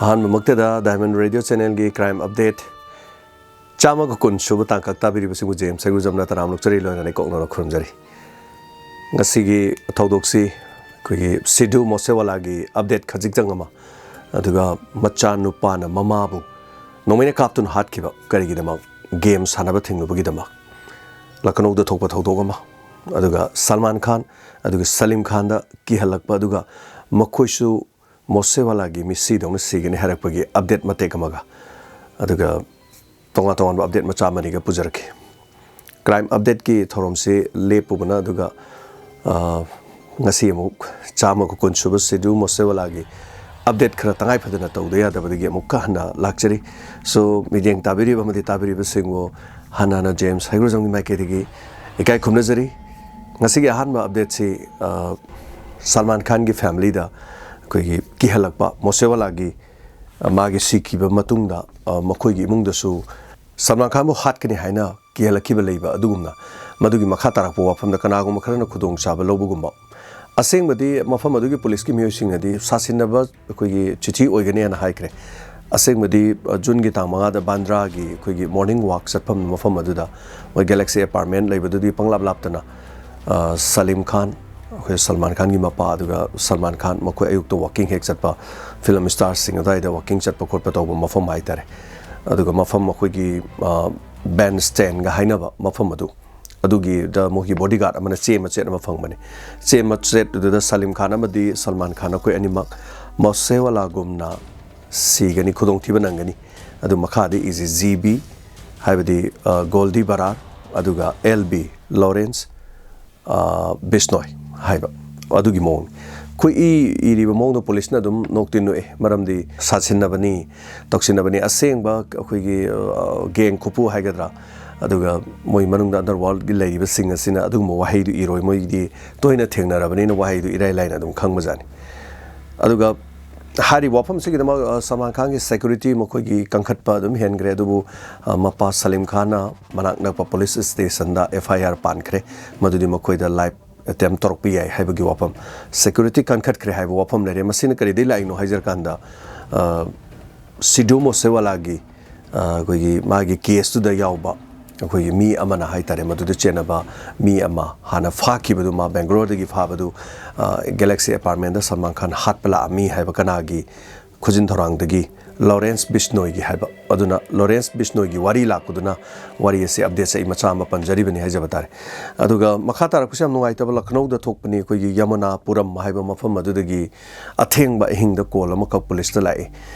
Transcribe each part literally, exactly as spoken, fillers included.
ꯑꯍꯥꯟꯕꯃꯛꯇꯗ Diamond Radio Channelꯒꯤ Crime Update ꯆꯥꯝꯃꯒ ꯀꯨꯟ ꯁꯨꯕ ꯇꯥꯡꯀꯛ ꯇꯥꯕꯤꯔꯤꯕꯁꯤꯕꯨ ꯖꯦꯝꯁ ꯍꯩꯒ꯭ꯔꯨꯖꯝꯅ ꯇꯔꯥꯝꯅ ꯑꯣꯛꯆꯔꯤ, ꯂꯣꯏꯅꯅ ꯏꯀꯣꯛꯅꯅ ꯈꯨꯔꯨꯝꯖꯔꯤ꯫ ꯉꯁꯤꯒꯤ ꯊꯧꯗꯣꯛꯁꯤ ꯑꯩꯈꯣꯏꯒꯤ ꯁꯤꯙꯨ ꯃꯣꯁꯦꯋꯥꯂꯥꯒꯤ update ꯈꯖꯤꯛꯇꯪ ꯑꯃ, ꯑꯗꯨꯒ ꯃꯆꯥꯅꯨꯄꯥꯅ ꯃꯃꯥꯕꯨ ꯅꯣꯡꯃꯩꯅ ꯀꯥꯞꯇꯨꯅ ꯍꯥꯠꯈꯤꯕ ꯀꯔꯤꯒꯤꯗꯃꯛ? Game ꯁꯥꯟꯅꯕ ꯊꯤꯡꯂꯨꯕꯒꯤꯗꯃꯛ꯫ ꯂꯈꯅꯧꯗ ꯊꯣꯛꯄ ꯊꯧꯗꯣꯛ ꯑꯃ, ꯑꯗꯨꯒ ꯁꯜꯃꯥꯟ ꯈꯥꯟ ꯑꯗꯨꯒ ꯁꯂꯤꯝ ꯈꯥꯟꯗ ꯀꯤꯍꯜꯂꯛꯄ, ꯑꯗꯨꯒ ꯃꯈꯣꯏꯁꯨ ꯃꯣꯁꯦꯋꯥꯂꯥꯒꯤ ꯃꯤꯁꯤꯗꯧꯅ ꯁꯤꯒꯅꯤ ꯍꯥꯏꯔꯛꯄꯒꯤ update ꯃꯇꯦꯛ ꯑꯃꯒ, ꯑꯗꯨꯒ ꯇꯣꯉꯥꯟ ꯇꯣꯉꯥꯟꯕ update ꯃꯆꯥ ꯑꯃꯅꯤꯒ ꯄꯨꯖꯔꯛꯈꯤ꯫ Crime Updateꯀꯤ ꯊꯧꯔꯝꯁꯤ ꯂꯦꯞꯄꯨꯕꯅ, ꯑꯗꯨꯒ, ꯑ, ꯉꯁꯤ ꯑꯃꯨꯛ ꯆꯥꯝꯃꯒ ꯀꯨꯟ ꯁꯨꯕ ꯁꯤꯙꯨ ꯃꯣꯁꯦꯋꯥꯂꯥꯒꯤ update ꯈꯔ ꯇꯉꯥꯏ ꯐꯗꯅ ꯇꯧꯗ ꯌꯥꯗꯕꯗꯒꯤ ꯑꯃꯨꯛꯀ ꯍꯟꯅ ꯂꯥꯛꯆꯔꯤ꯫ So, ꯃꯤꯠꯌꯦꯡ ꯇꯥꯕꯤꯔꯤꯕ ꯑꯃꯗꯤ ꯇꯥꯕꯤꯔꯤꯕꯁꯤꯡꯕꯨ ꯍꯥꯟꯅ ꯍꯥꯟꯅ ꯖꯦꯝꯁ ꯍꯩꯒ꯭ꯔꯨꯖꯝꯒꯤ ꯃꯥꯏꯀꯩꯗꯒꯤ ꯏꯀꯥꯏ ꯈꯨꯝꯅꯖꯔꯤ꯫ ꯉꯁꯤꯒꯤ ꯑꯍꯥꯟꯕ updateꯁꯤ, ꯑ, ꯁꯜꯃꯥꯟ ꯈꯥꯟꯒꯤ familyꯗ ꯑꯩꯈꯣꯏꯒꯤ ꯀꯤꯍꯜꯂꯛꯄ, ꯃꯣꯁꯦꯋꯥꯂꯥꯒꯤ, ꯑ, ꯃꯥꯒꯤ ꯁꯤꯈꯤꯕ ꯃꯇꯨꯡꯗ, ꯑ, ꯃꯈꯣꯏꯒꯤ ꯏꯃꯨꯡꯗꯁꯨ ꯁꯜꯃꯥꯟ ꯈꯥꯟꯕꯨ ꯍꯥꯠꯀꯅꯤ ꯍꯥꯏꯅ ꯀꯤꯍꯜꯂꯛꯈꯤꯕ ꯂꯩꯕ ꯑꯗꯨꯒꯨꯝꯅ, ꯃꯗꯨꯒꯤ ꯃꯈꯥ ꯇꯥꯔꯛꯄ ꯋꯥꯐꯝꯗ ꯀꯅꯥꯒꯨꯝꯕ ꯈꯔꯅ ꯈꯨꯗꯣꯡꯆꯥꯕ ꯂꯧꯕꯒꯨꯝꯕ꯫ ꯑꯁꯦꯡꯕꯗꯤ ꯃꯐꯝ ꯑꯗꯨꯒꯤ ꯄꯨꯂꯤꯁꯀꯤ ꯃꯤꯑꯣꯏꯁꯤꯡꯅꯗꯤ ꯁꯥꯁꯤꯟꯅꯕ ꯑꯩꯈꯣꯏꯒꯤ ꯆꯤꯊꯤ ꯑꯣꯏꯒꯅꯤ ꯍꯥꯏꯅ ꯍꯥꯏꯈ꯭ꯔꯦ꯫ ꯑꯁꯦꯡꯕꯗꯤ, ꯑ, ꯖꯨꯟꯒꯤ ꯇꯥꯡ ꯃꯉꯥꯗ ꯕꯥꯟꯗ꯭ꯔꯥꯒꯤ ꯑꯩꯈꯣꯏꯒꯤ morning walk ꯆꯠꯐꯝ ꯃꯐꯝ ꯑꯗꯨꯗ ꯃꯣꯏ Galaxy Apartment ꯂꯩꯕꯗꯨꯗꯤ ꯄꯪꯂꯥꯞ ꯂꯥꯞꯇꯅ, ꯑ, ꯁꯂꯤꯝ ꯈꯥꯟ, ꯑꯩꯈꯣꯏ ꯁꯜꯃꯥꯟ ꯈꯥꯟꯒꯤ ꯃꯄꯥ, ꯑꯗꯨꯒ ꯁꯜꯃꯥꯟ ꯈꯥꯟ ꯃꯈꯣꯏ ꯑꯌꯨꯛꯇ walking ꯍꯦꯛ ꯆꯠꯄ, film starsꯁꯤꯡ ꯑꯗꯨꯋꯥꯏꯗ walking ꯆꯠꯄ ꯈꯣꯠꯄ ꯇꯧꯕ ꯃꯐꯝ ꯍꯥꯏꯇꯥꯔꯦ꯫ ꯑꯗꯨꯒ ꯃꯐꯝ ꯑꯩꯈꯣꯏꯒꯤ, ꯑ, bandstandꯒ ꯍꯥꯏꯅꯕ ꯃꯐꯝ ꯑꯗꯨ, ꯑꯗꯨꯒꯤꯗ ꯃꯣꯏꯒꯤ bodyguard ꯑꯃꯅ ꯆꯦ ꯃꯆꯦꯠ ꯑꯃ ꯐꯪꯕꯅꯤ꯫ ꯆꯦ ꯃꯆꯦꯠ ꯑꯗꯨꯗ ꯁꯂꯤꯝ ꯈꯥꯟ ꯑꯃꯗꯤ ꯁꯜꯃꯥꯟ ꯈꯥꯟ ꯑꯩꯈꯣꯏ ꯑꯅꯤꯃꯛ ꯃꯣꯁꯦꯋꯥꯂꯥꯒꯨꯝꯅ ꯁꯤꯒꯅꯤ, ꯈꯨꯗꯣꯡꯊꯤꯕ ꯅꯪꯒꯅꯤ꯫ ꯑꯗꯨ ꯃꯈꯥꯗꯤ ꯏꯖꯤ ꯖꯤ ꯕꯤ, ꯍꯥꯏꯕꯗꯤ, ꯑ, ꯒꯣꯜꯗꯤ ꯕꯔꯥꯔ, ꯑꯗꯨꯒ ꯑꯦꯜ ꯕꯤ, ꯂꯣꯔꯦꯟꯁ, ꯑ, ꯕꯤꯁꯅꯣꯏ ꯍꯥꯏꯕ ꯑꯗꯨꯒꯤ ꯃꯑꯣꯡꯅꯤ꯫ ꯑꯩꯈꯣꯏ ꯏ-, ꯏꯔꯤꯕ ꯃꯑꯣꯡꯗꯣ ꯄꯨꯂꯤꯁꯅ ꯑꯗꯨꯝ ꯅꯣꯛꯇꯤ ꯅꯣꯛꯑꯦ, ꯃꯔꯝꯗꯤ ꯁꯥꯁꯤꯟꯅꯕꯅꯤ, ꯇꯧꯁꯤꯟꯅꯕꯅꯤ, ꯑꯁꯦꯡꯕ ꯑꯩꯈꯣꯏꯒꯤ, ꯑ, gang ꯈꯨꯄꯨ ꯍꯥꯏꯒꯗ꯭ꯔꯥ, ꯑꯗꯨꯒ ꯃꯣꯏ ꯃꯅꯨꯡꯗ underworldꯒꯤ ꯂꯩꯔꯤꯕꯁꯤꯡ ꯑꯁꯤꯅ ꯑꯗꯨꯒꯨꯝꯕ ꯋꯥꯍꯩꯗꯨ ꯏꯔꯣꯏ, ꯃꯣꯏꯗꯤ ꯇꯣꯏꯅ ꯊꯦꯡꯅꯔꯕꯅꯤꯅ ꯋꯥꯍꯩꯗꯨ ꯏꯔꯥꯏ ꯂꯥꯏꯅ ꯑꯗꯨꯝ ꯈꯪꯕꯖꯥꯠꯅꯤ꯫ ꯑꯗꯨꯒ ꯍꯥꯏꯔꯤꯕ ꯋꯥꯐꯝꯁꯤꯒꯤꯗꯃꯛ, ꯑ, ꯁꯜꯃꯥꯟ ꯈꯥꯟꯒꯤ security ꯃꯈꯣꯏꯒꯤ ꯀꯟꯈꯠꯄ ꯑꯗꯨꯝ ꯍꯦꯟꯈ꯭ꯔꯦ, ꯑꯗꯨꯕꯨ, ꯑ, ꯃꯄꯥ ꯁꯂꯤꯝ ꯈꯥꯟꯅ ꯃꯅꯥꯛ ꯅꯛꯄ ꯄꯨꯂꯤꯁ ꯁ꯭ꯇꯦꯁꯟꯗ ꯑꯦꯐ ꯑꯥꯏ ꯑꯥꯔ ꯄꯥꯟꯈ꯭ꯔꯦ, ꯃꯗꯨꯗꯤ ꯃꯈꯣꯏꯗ life attempt ꯇꯧꯔꯛꯄ ꯌꯥꯏ ꯍꯥꯏꯕꯒꯤ ꯋꯥꯐꯝ, security ꯀꯟꯈꯠꯈ꯭ꯔꯦ ꯍꯥꯏꯕ ꯋꯥꯐꯝ ꯂꯩꯔꯦ꯫ ꯃꯁꯤꯅ ꯀꯔꯤꯗꯒꯤ ꯂꯥꯛꯏꯅꯣ ꯍꯥꯏꯖꯔꯀꯥꯟꯗ, ꯑ, ꯁꯤꯙꯨ ꯃꯨꯁꯦꯋꯥꯂꯥꯒꯤ, ꯑ, ꯑꯩꯈꯣꯏꯒꯤ ꯃꯥꯒꯤ ꯀꯦꯁꯇꯨꯗ ꯌꯥꯎꯕ ꯑꯩꯈꯣꯏꯒꯤ ꯃꯤ ꯑꯃꯅ ꯍꯥꯏ ꯇꯥꯔꯦ, ꯃꯗꯨꯗ ꯆꯦꯟꯅꯕ ꯃꯤ ꯑꯃ ꯍꯥꯟꯅ ꯐꯥꯈꯤꯕꯗꯨ, ꯃꯥ ꯕꯦꯡꯒ꯭ꯂꯣꯔꯗꯒꯤ ꯐꯥꯕꯗꯨ, ꯑ, ꯒꯦꯂꯦꯛꯁꯤ ꯑꯦꯄꯥꯔꯠꯃꯦꯟꯗ ꯁꯜꯃꯥꯟ ꯈꯥꯟ ꯍꯥꯠꯄ ꯂꯥꯛꯑꯝꯃꯤ ꯍꯥꯏꯕ ꯀꯅꯥꯒꯤ ꯈꯨꯖꯤꯟ ꯊꯧꯔꯥꯡꯗꯒꯤ? ꯂꯣꯔꯦꯟꯁ ꯕꯤꯁꯅꯣꯏꯒꯤ ꯍꯥꯏꯕ꯫ ꯑꯗꯨꯅ ꯂꯣꯔꯦꯟꯁ ꯕꯤꯁꯅꯣꯏꯒꯤ ꯋꯥꯔꯤ ꯂꯥꯛꯄꯗꯨꯅ ꯋꯥꯔꯤ ꯑꯁꯤ, ꯑꯞꯗꯦꯠꯁꯦ ꯑꯩ ꯃꯆꯥ ꯑꯃ ꯄꯟꯖꯔꯤꯕꯅꯤ ꯍꯥꯏꯖꯕ ꯇꯥꯔꯦ꯫ ꯑꯗꯨꯒ ꯃꯈꯥ ꯇꯥꯔꯛꯄꯁꯦ ꯌꯥꯝ ꯅꯨꯡꯉꯥꯏꯇꯕ, ꯂꯈꯅꯧꯗ ꯊꯣꯛꯄꯅꯤ, ꯑꯩꯈꯣꯏꯒꯤ ꯌꯃꯨꯅꯥꯄꯨꯔꯝ ꯍꯥꯏꯕ ꯃꯐꯝ ꯑꯗꯨꯗꯒꯤ ꯑꯊꯦꯡꯕ ꯑꯍꯤꯡꯗ ꯀꯣꯜ ꯑꯃꯈꯛ ꯄꯨꯂꯤꯁꯇ ꯂꯥꯛꯏ꯫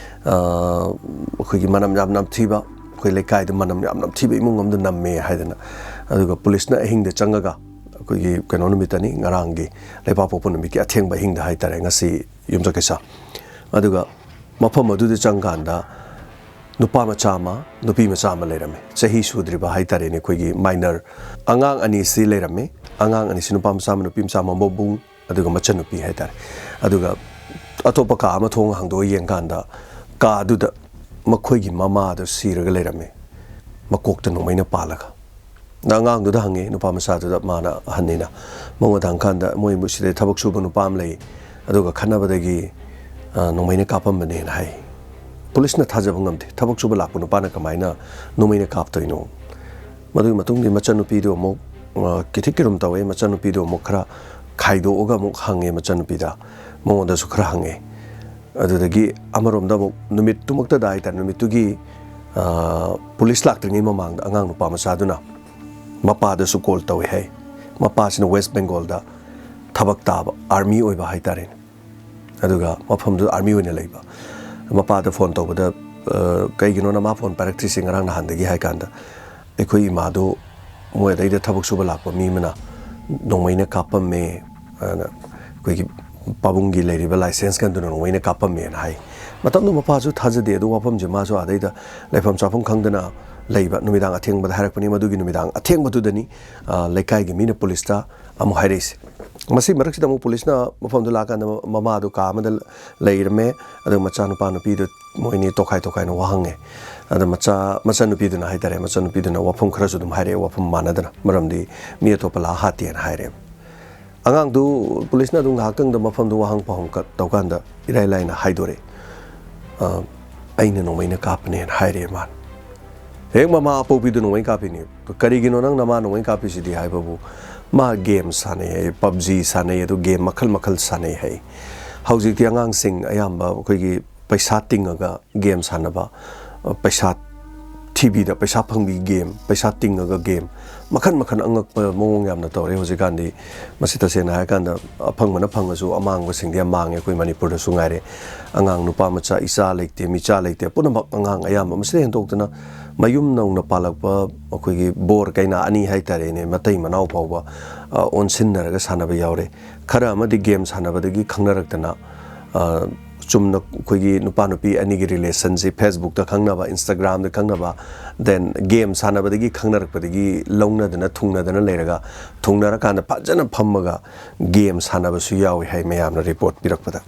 ꯑ, ꯑꯩꯈꯣꯏꯒꯤ ꯃꯅꯝ ꯌꯥꯝ ꯅꯝꯊꯤꯕ, ꯑꯩꯈꯣꯏ ꯂꯩꯀꯥꯏꯗ ꯃꯅꯝ ꯌꯥꯝ ꯅꯝꯊꯤꯕ ꯏꯃꯨꯡ ꯑꯃꯗ ꯅꯝꯃꯦ ꯍꯥꯏꯗꯅ꯫ ꯑꯗꯨꯒ ꯄꯨꯂꯤꯁꯅ ꯑꯍꯤꯡꯗ ꯆꯪꯉꯒ, ꯑꯩꯈꯣꯏꯒꯤ ꯀꯩꯅꯣ ꯅꯨꯃꯤꯠꯇꯅꯤ, ꯉꯔꯥꯡꯒꯤ ꯂꯩꯕꯥꯛꯄꯣꯛꯄ ꯅꯨꯃꯤꯠꯀꯤ ꯑꯊꯦꯡꯕ ꯑꯍꯤꯡꯗ ꯍꯥꯏ ꯇꯥꯔꯦ, ꯉꯁꯤ ꯌꯨꯝꯁꯀꯩꯁ꯫ ꯑꯗꯨꯒ ꯃꯐꯝ ꯑꯗꯨꯗ ꯆꯪꯀꯥꯟꯗ ꯅꯨꯄꯥ ꯃꯆꯥ ꯑꯃ, ꯅꯨꯄꯤ ꯃꯆꯥ ꯑꯃ ꯂꯩꯔꯝꯃꯤ, ꯆꯍꯤ ꯁꯨꯗ꯭ꯔꯤꯕ ꯍꯥꯏ ꯇꯥꯔꯦꯅꯦ, ꯑꯩꯈꯣꯏꯒꯤ ꯃꯥꯏꯅꯔ꯫ ꯑꯉꯥꯡ ꯑꯅꯤꯁꯤ ꯂꯩꯔꯝꯃꯤ꯫ ꯑꯉꯥꯡ ꯑꯅꯤꯁꯤ ꯅꯨꯄꯥ ꯃꯆꯥ ꯑꯃ, ꯅꯨꯄꯤ ꯃꯆꯥ ꯑꯃ, ꯃꯕꯨꯡ ꯑꯗꯨꯒ ꯃꯆꯟꯅꯨꯄꯤ ꯍꯥꯏ ꯇꯥꯔꯦ꯫ ꯑꯗꯨꯒ ꯑꯇꯣꯞꯄ ꯀꯥ ꯑꯃ ꯊꯣꯡ ꯍꯥꯡꯗꯣꯛꯑ ꯌꯦꯡꯀꯥꯟꯗ, ꯀꯥꯗꯨꯗ ꯃꯈꯣꯏꯒꯤ ꯃꯃꯥꯗꯣ ꯁꯤꯔꯒ ꯂꯩꯔꯝꯃꯦ, ꯃꯀꯣꯛꯇ ꯅꯣꯡꯃꯩꯅ ꯄꯥꯜꯂꯒ꯫ ꯑꯉꯥꯡꯗꯨꯗ ꯍꯪꯉꯦ, ꯅꯨꯄꯥ ꯃꯆꯥꯗꯨꯗ, ꯃꯥꯅ ꯑꯍꯟꯅꯤꯅ꯫ ꯃꯉꯣꯟꯗ ꯍꯪꯀꯥꯟꯗ, "ꯃꯣꯏ ꯁꯤꯗ ꯊꯕꯛ ꯁꯨꯕ ꯅꯨꯄꯥ ꯑꯃ ꯂꯩ, ꯑꯗꯨꯒ ꯈꯠꯅꯕꯗꯒꯤ, ꯑ, ꯅꯣꯡꯃꯩꯅ ꯀꯥꯞꯄꯝꯕꯅꯦꯅ" ꯍꯥꯏ꯫ ꯄꯨꯂꯤꯁꯅ ꯊꯥꯖꯕ ꯉꯝꯗꯦ, ꯊꯕꯛ ꯁꯨꯕ ꯂꯥꯛꯄ ꯅꯨꯄꯥꯅ ꯀꯃꯥꯏꯅ ꯅꯣꯡꯃꯩꯅ ꯀꯥꯞꯇꯣꯏꯅꯣ? ꯃꯗꯨꯒꯤ ꯃꯇꯨꯡꯗꯤ ꯃꯆꯟꯅꯨꯄꯤꯗꯨ ꯑꯃꯨꯛ, ꯑ, ꯀꯤꯊꯤ ꯀꯤꯔꯨꯝ ꯇꯧꯋꯦ꯫ ꯃꯆꯟꯅꯨꯄꯤꯗꯨ ꯑꯃꯨꯛ ꯈꯔ ꯈꯥꯏꯗꯣꯛꯑꯒ ꯑꯃꯨꯛ ꯍꯪꯉꯦ ꯃꯆꯟꯅꯨꯄꯤꯗ, ꯃꯉꯣꯟꯗꯁꯨ ꯈꯔ ꯍꯪꯉꯦ꯫ ꯑꯗꯨꯗꯒꯤ ꯑꯃꯔꯣꯝꯗ ꯑꯃꯨꯛ ꯅꯨꯃꯤꯠꯇꯨꯃꯛꯇꯗ ꯍꯥꯏ ꯇꯥꯔꯦ, ꯅꯨꯃꯤꯠꯇꯨꯒꯤ, ꯑ, ꯄꯨꯂꯤꯁ ꯂꯥꯛꯇ꯭ꯔꯤꯉꯩ ꯃꯃꯥꯡꯗ ꯑꯉꯥꯡ ꯅꯨꯄꯥ ꯃꯆꯥꯗꯨꯅ ꯃꯄꯥꯗꯁꯨ ꯀꯣꯜ ꯇꯧꯋꯦ ꯍꯥꯏ꯫ ꯃꯄꯥꯁꯤꯅ ꯋꯦꯁ ꯕꯦꯡꯒꯣꯜꯗ ꯊꯕꯛ ꯇꯥꯕ, ꯑꯥꯔꯃꯤ ꯑꯣꯏꯕ ꯍꯥꯏ ꯇꯥꯔꯦꯅꯦ꯫ ꯑꯗꯨꯒ ꯃꯐꯝꯗꯨꯗ ꯑꯥꯔꯃꯤ ꯑꯣꯏꯅ ꯂꯩꯕ꯫ ꯃꯄꯥꯗ ꯐꯣꯟ ꯇꯧꯕꯗ, "ꯑ, ꯀꯩꯒꯤꯅꯣ ꯅꯃꯥ ꯐꯣꯟ ꯄꯥꯏꯔꯛꯇ꯭ꯔꯤꯁꯦ ꯉꯔꯥꯡ ꯅꯍꯥꯟꯗꯒꯤ?" ꯍꯥꯏ ꯀꯥꯟꯗ, "ꯑꯩꯈꯣꯏ ꯏꯃꯥꯗꯨ ꯃꯣꯏ ꯑꯗꯩꯗ ꯊꯕꯛ ꯁꯨꯕ ꯂꯥꯛꯄ ꯃꯤ ꯑꯃꯅ ꯅꯣꯡꯃꯩꯅ ꯀꯥꯞꯄꯝꯃꯦ, ꯑꯅ ꯑꯩꯈꯣꯏꯒꯤ ꯄꯥꯕꯨꯡꯒꯤ ꯂꯩꯔꯤꯕ ꯂꯥꯏꯁꯦꯟꯁ ꯒꯟꯗꯨꯅ ꯅꯣꯡꯃꯩꯅ ꯀꯥꯞꯄꯝꯃꯦꯅ" ꯍꯥꯏ꯫ ꯃꯇꯝꯗꯨ ꯃꯄꯥꯁꯨ ꯊꯥꯖꯗꯦ, ꯑꯗꯨ ꯋꯥꯐꯝꯁꯦ ꯃꯥꯁꯨ ꯑꯗꯩꯗ ꯂꯩꯐꯝ ꯆꯥꯐꯝ ꯈꯪꯗꯅ ꯂꯩꯕ, ꯅꯨꯃꯤꯗꯥꯡ ꯑꯊꯦꯡꯕꯗ ꯍꯥꯏꯔꯛꯄꯅꯤ꯫ ꯃꯗꯨꯒꯤ ꯅꯨꯃꯤꯗꯥꯡ ꯑꯊꯦꯡꯕꯗꯨꯗꯅꯤ, ꯑ, ꯂꯩꯀꯥꯏꯒꯤ ꯃꯤꯅ ꯄꯨꯂꯤꯁꯇ ꯑꯃꯨꯛ ꯍꯥꯏꯔꯛꯏꯁꯦ꯫ ꯃꯁꯤ ꯃꯔꯛꯁꯤꯗ ꯑꯃꯨꯛ ꯄꯨꯂꯤꯁꯅ ꯃꯐꯝꯗꯨ ꯂꯥꯛꯑꯀꯥꯟꯗ ꯃ-, ꯃꯃꯥꯗꯨ ꯀꯥ ꯑꯃꯗ ꯂꯩꯔꯝꯃꯦ, ꯑꯗꯨꯒ ꯃꯆꯥꯅꯨꯄꯥ ꯅꯨꯄꯤꯗꯨ ꯃꯣꯏꯅꯤ ꯇꯣꯈꯥꯏ ꯇꯣꯈꯥꯏꯅ ꯋꯥꯍꯪꯉꯦ꯫ ꯑꯗ ꯃꯆꯥ, ꯃꯆꯟꯅꯨꯄꯤꯗꯨꯅ ꯍꯥꯏ ꯇꯥꯔꯦ, ꯃꯆꯟꯅꯨꯄꯤꯗꯨꯅ ꯋꯥꯐꯝ ꯈꯔꯁꯨ ꯑꯗꯨꯝ ꯍꯥꯏꯔꯛꯑꯦ, ꯋꯥꯐꯝ ꯃꯥꯟꯅꯗꯅ, ꯃꯔꯝꯗꯤ ꯃꯤ ꯑꯇꯣꯞꯄ ꯂꯥꯛꯑ ꯍꯥꯠꯇꯦꯅ ꯍꯥꯏꯔꯦꯕ꯫ ꯑꯉꯥꯡꯗꯨ ꯄꯨꯂꯤꯁꯅ ꯑꯗꯨꯝ ꯉꯥꯏꯍꯥꯛꯇꯪꯗ ꯃꯐꯝꯗꯨ ꯋꯥꯍꯪ ꯄꯥꯎꯍꯪ ꯀ-, ꯇꯧꯀꯥꯟꯗ ꯏꯔꯥꯏ ꯂꯥꯏꯅ ꯍꯥꯏꯗꯣꯔꯛꯑꯦ꯫ "ꯑ, ꯑꯩꯅ ꯅꯣꯡꯃꯩꯅ ꯀꯥꯞꯄꯅꯦꯅ" ꯍꯥꯏꯔꯦ ꯃꯥꯅ꯫ ꯍꯦꯛ ꯃꯃꯥ ꯑꯄꯣꯛꯄꯤꯗꯨ ꯅꯣꯡꯃꯩ ꯀꯥꯞꯄꯤꯅꯤ꯫ "ꯀꯔꯤꯒꯤꯅꯣ ꯅꯪ ꯅꯃꯥ ꯅꯣꯡꯃꯩ ꯀꯥꯞꯄꯤꯁꯤꯗꯤ?" ꯍꯥꯏꯕꯕꯨ, "ꯃꯥ ꯒꯦꯝ ꯁꯥꯟꯅꯩ ꯍꯥꯏ, ꯄꯞꯖꯤ ꯁꯥꯟꯅꯩ, ꯑꯗꯨ ꯒꯦꯝ ꯃꯈꯜ ꯃꯈꯜ ꯁꯥꯟꯅꯩ" ꯍꯥꯏ꯫ ꯍꯧꯖꯤꯛꯇꯤ ꯑꯉꯥꯡꯁꯤꯡ ꯑꯌꯥꯝꯕ ꯑꯩꯈꯣꯏꯒꯤ ꯄꯩꯁꯥ ꯇꯤꯡꯉꯒ ꯒꯦꯝ ꯁꯥꯟꯅꯕ, ꯑ, ꯄꯩꯁꯥ ꯊꯤꯕꯤꯗ ꯄꯩꯁꯥ ꯐꯪꯕꯤ ꯒꯦꯝ, ꯄꯩꯁꯥ ꯇꯤꯡꯉꯒ ꯒꯦꯝ, ꯃꯈꯟ ꯃꯈꯟ ꯑꯉꯛꯄ ꯃꯑꯣꯡ ꯌꯥꯝꯅ ꯇꯧꯔꯦ ꯍꯧꯖꯤꯛꯀꯥꯟꯗꯤ꯫ ꯃꯁꯤ ꯇꯁꯦꯡꯅ ꯍꯥꯏꯔꯀꯥꯟꯗ ꯑꯐꯪꯕꯅ ꯐꯪꯉꯁꯨ ꯑꯃꯥꯡꯕꯁꯤꯡꯗꯤ ꯌꯥꯝ ꯃꯥꯡꯉꯦ, ꯑꯩꯈꯣꯏ ꯃꯅꯤꯄꯨꯔꯗꯁꯨ ꯉꯥꯏꯔꯦ꯫ ꯑꯉꯥꯡ ꯅꯨꯄꯥ ꯃꯆꯥ, ꯏꯆꯥ ꯂꯩꯇꯦ, ꯃꯤꯆꯥ ꯂꯩꯇꯦ, ꯄꯨꯝꯅꯃꯛ ꯑꯉꯥꯡ ꯑꯌꯥꯝꯕ, ꯃꯁꯤꯗ ꯍꯦꯟꯗꯣꯛꯇꯅ ꯃꯌꯨꯝ ꯅꯧꯅ ꯄꯥꯜꯂꯛꯄ ꯑꯩꯈꯣꯏꯒꯤ ꯕꯣꯔ ꯀꯩꯅꯥ ꯑꯅꯤ ꯍꯥꯏꯇꯥꯔꯦꯅꯦ, ꯃꯇꯩ ꯃꯅꯥꯎ ꯐꯥꯎꯕ, ꯑ, ꯑꯣꯟꯁꯤꯟꯅꯔꯒ ꯁꯥꯟꯅꯕ ꯌꯥꯎꯔꯦ꯫ ꯈꯔ ꯑꯃꯗꯤ ꯒꯦꯝ ꯁꯥꯟꯅꯕꯗꯒꯤ ꯈꯪꯅꯔꯛꯇꯅ, ꯑ, ꯆꯨꯝꯅ ꯑꯩꯈꯣꯏꯒꯤ ꯅꯨꯄꯥ ꯅꯨꯄꯤ ꯑꯅꯤꯒꯤ ꯔꯤꯂꯦꯁꯟꯁꯤ Facebookꯇ ꯈꯪꯅꯕ, Instagramꯗ ꯈꯪꯅꯕ, then ꯒꯦꯝ ꯁꯥꯟꯅꯕꯗꯒꯤ ꯈꯪꯅꯔꯛꯄꯗꯒꯤ ꯂꯧꯅꯗꯅ ꯊꯨꯡꯅꯗꯅ ꯂꯩꯔꯒ, ꯊꯨꯡꯅꯔꯀꯥꯟꯗ ꯐꯖꯅ ꯐꯝꯃꯒ ꯒꯦꯝ ꯁꯥꯟꯅꯕꯁꯨ ꯌꯥꯎꯏ ꯍꯥꯏ ꯃꯌꯥꯝꯅ ꯔꯤꯄꯣꯔꯠ ꯄꯤꯔꯛꯄꯗ꯫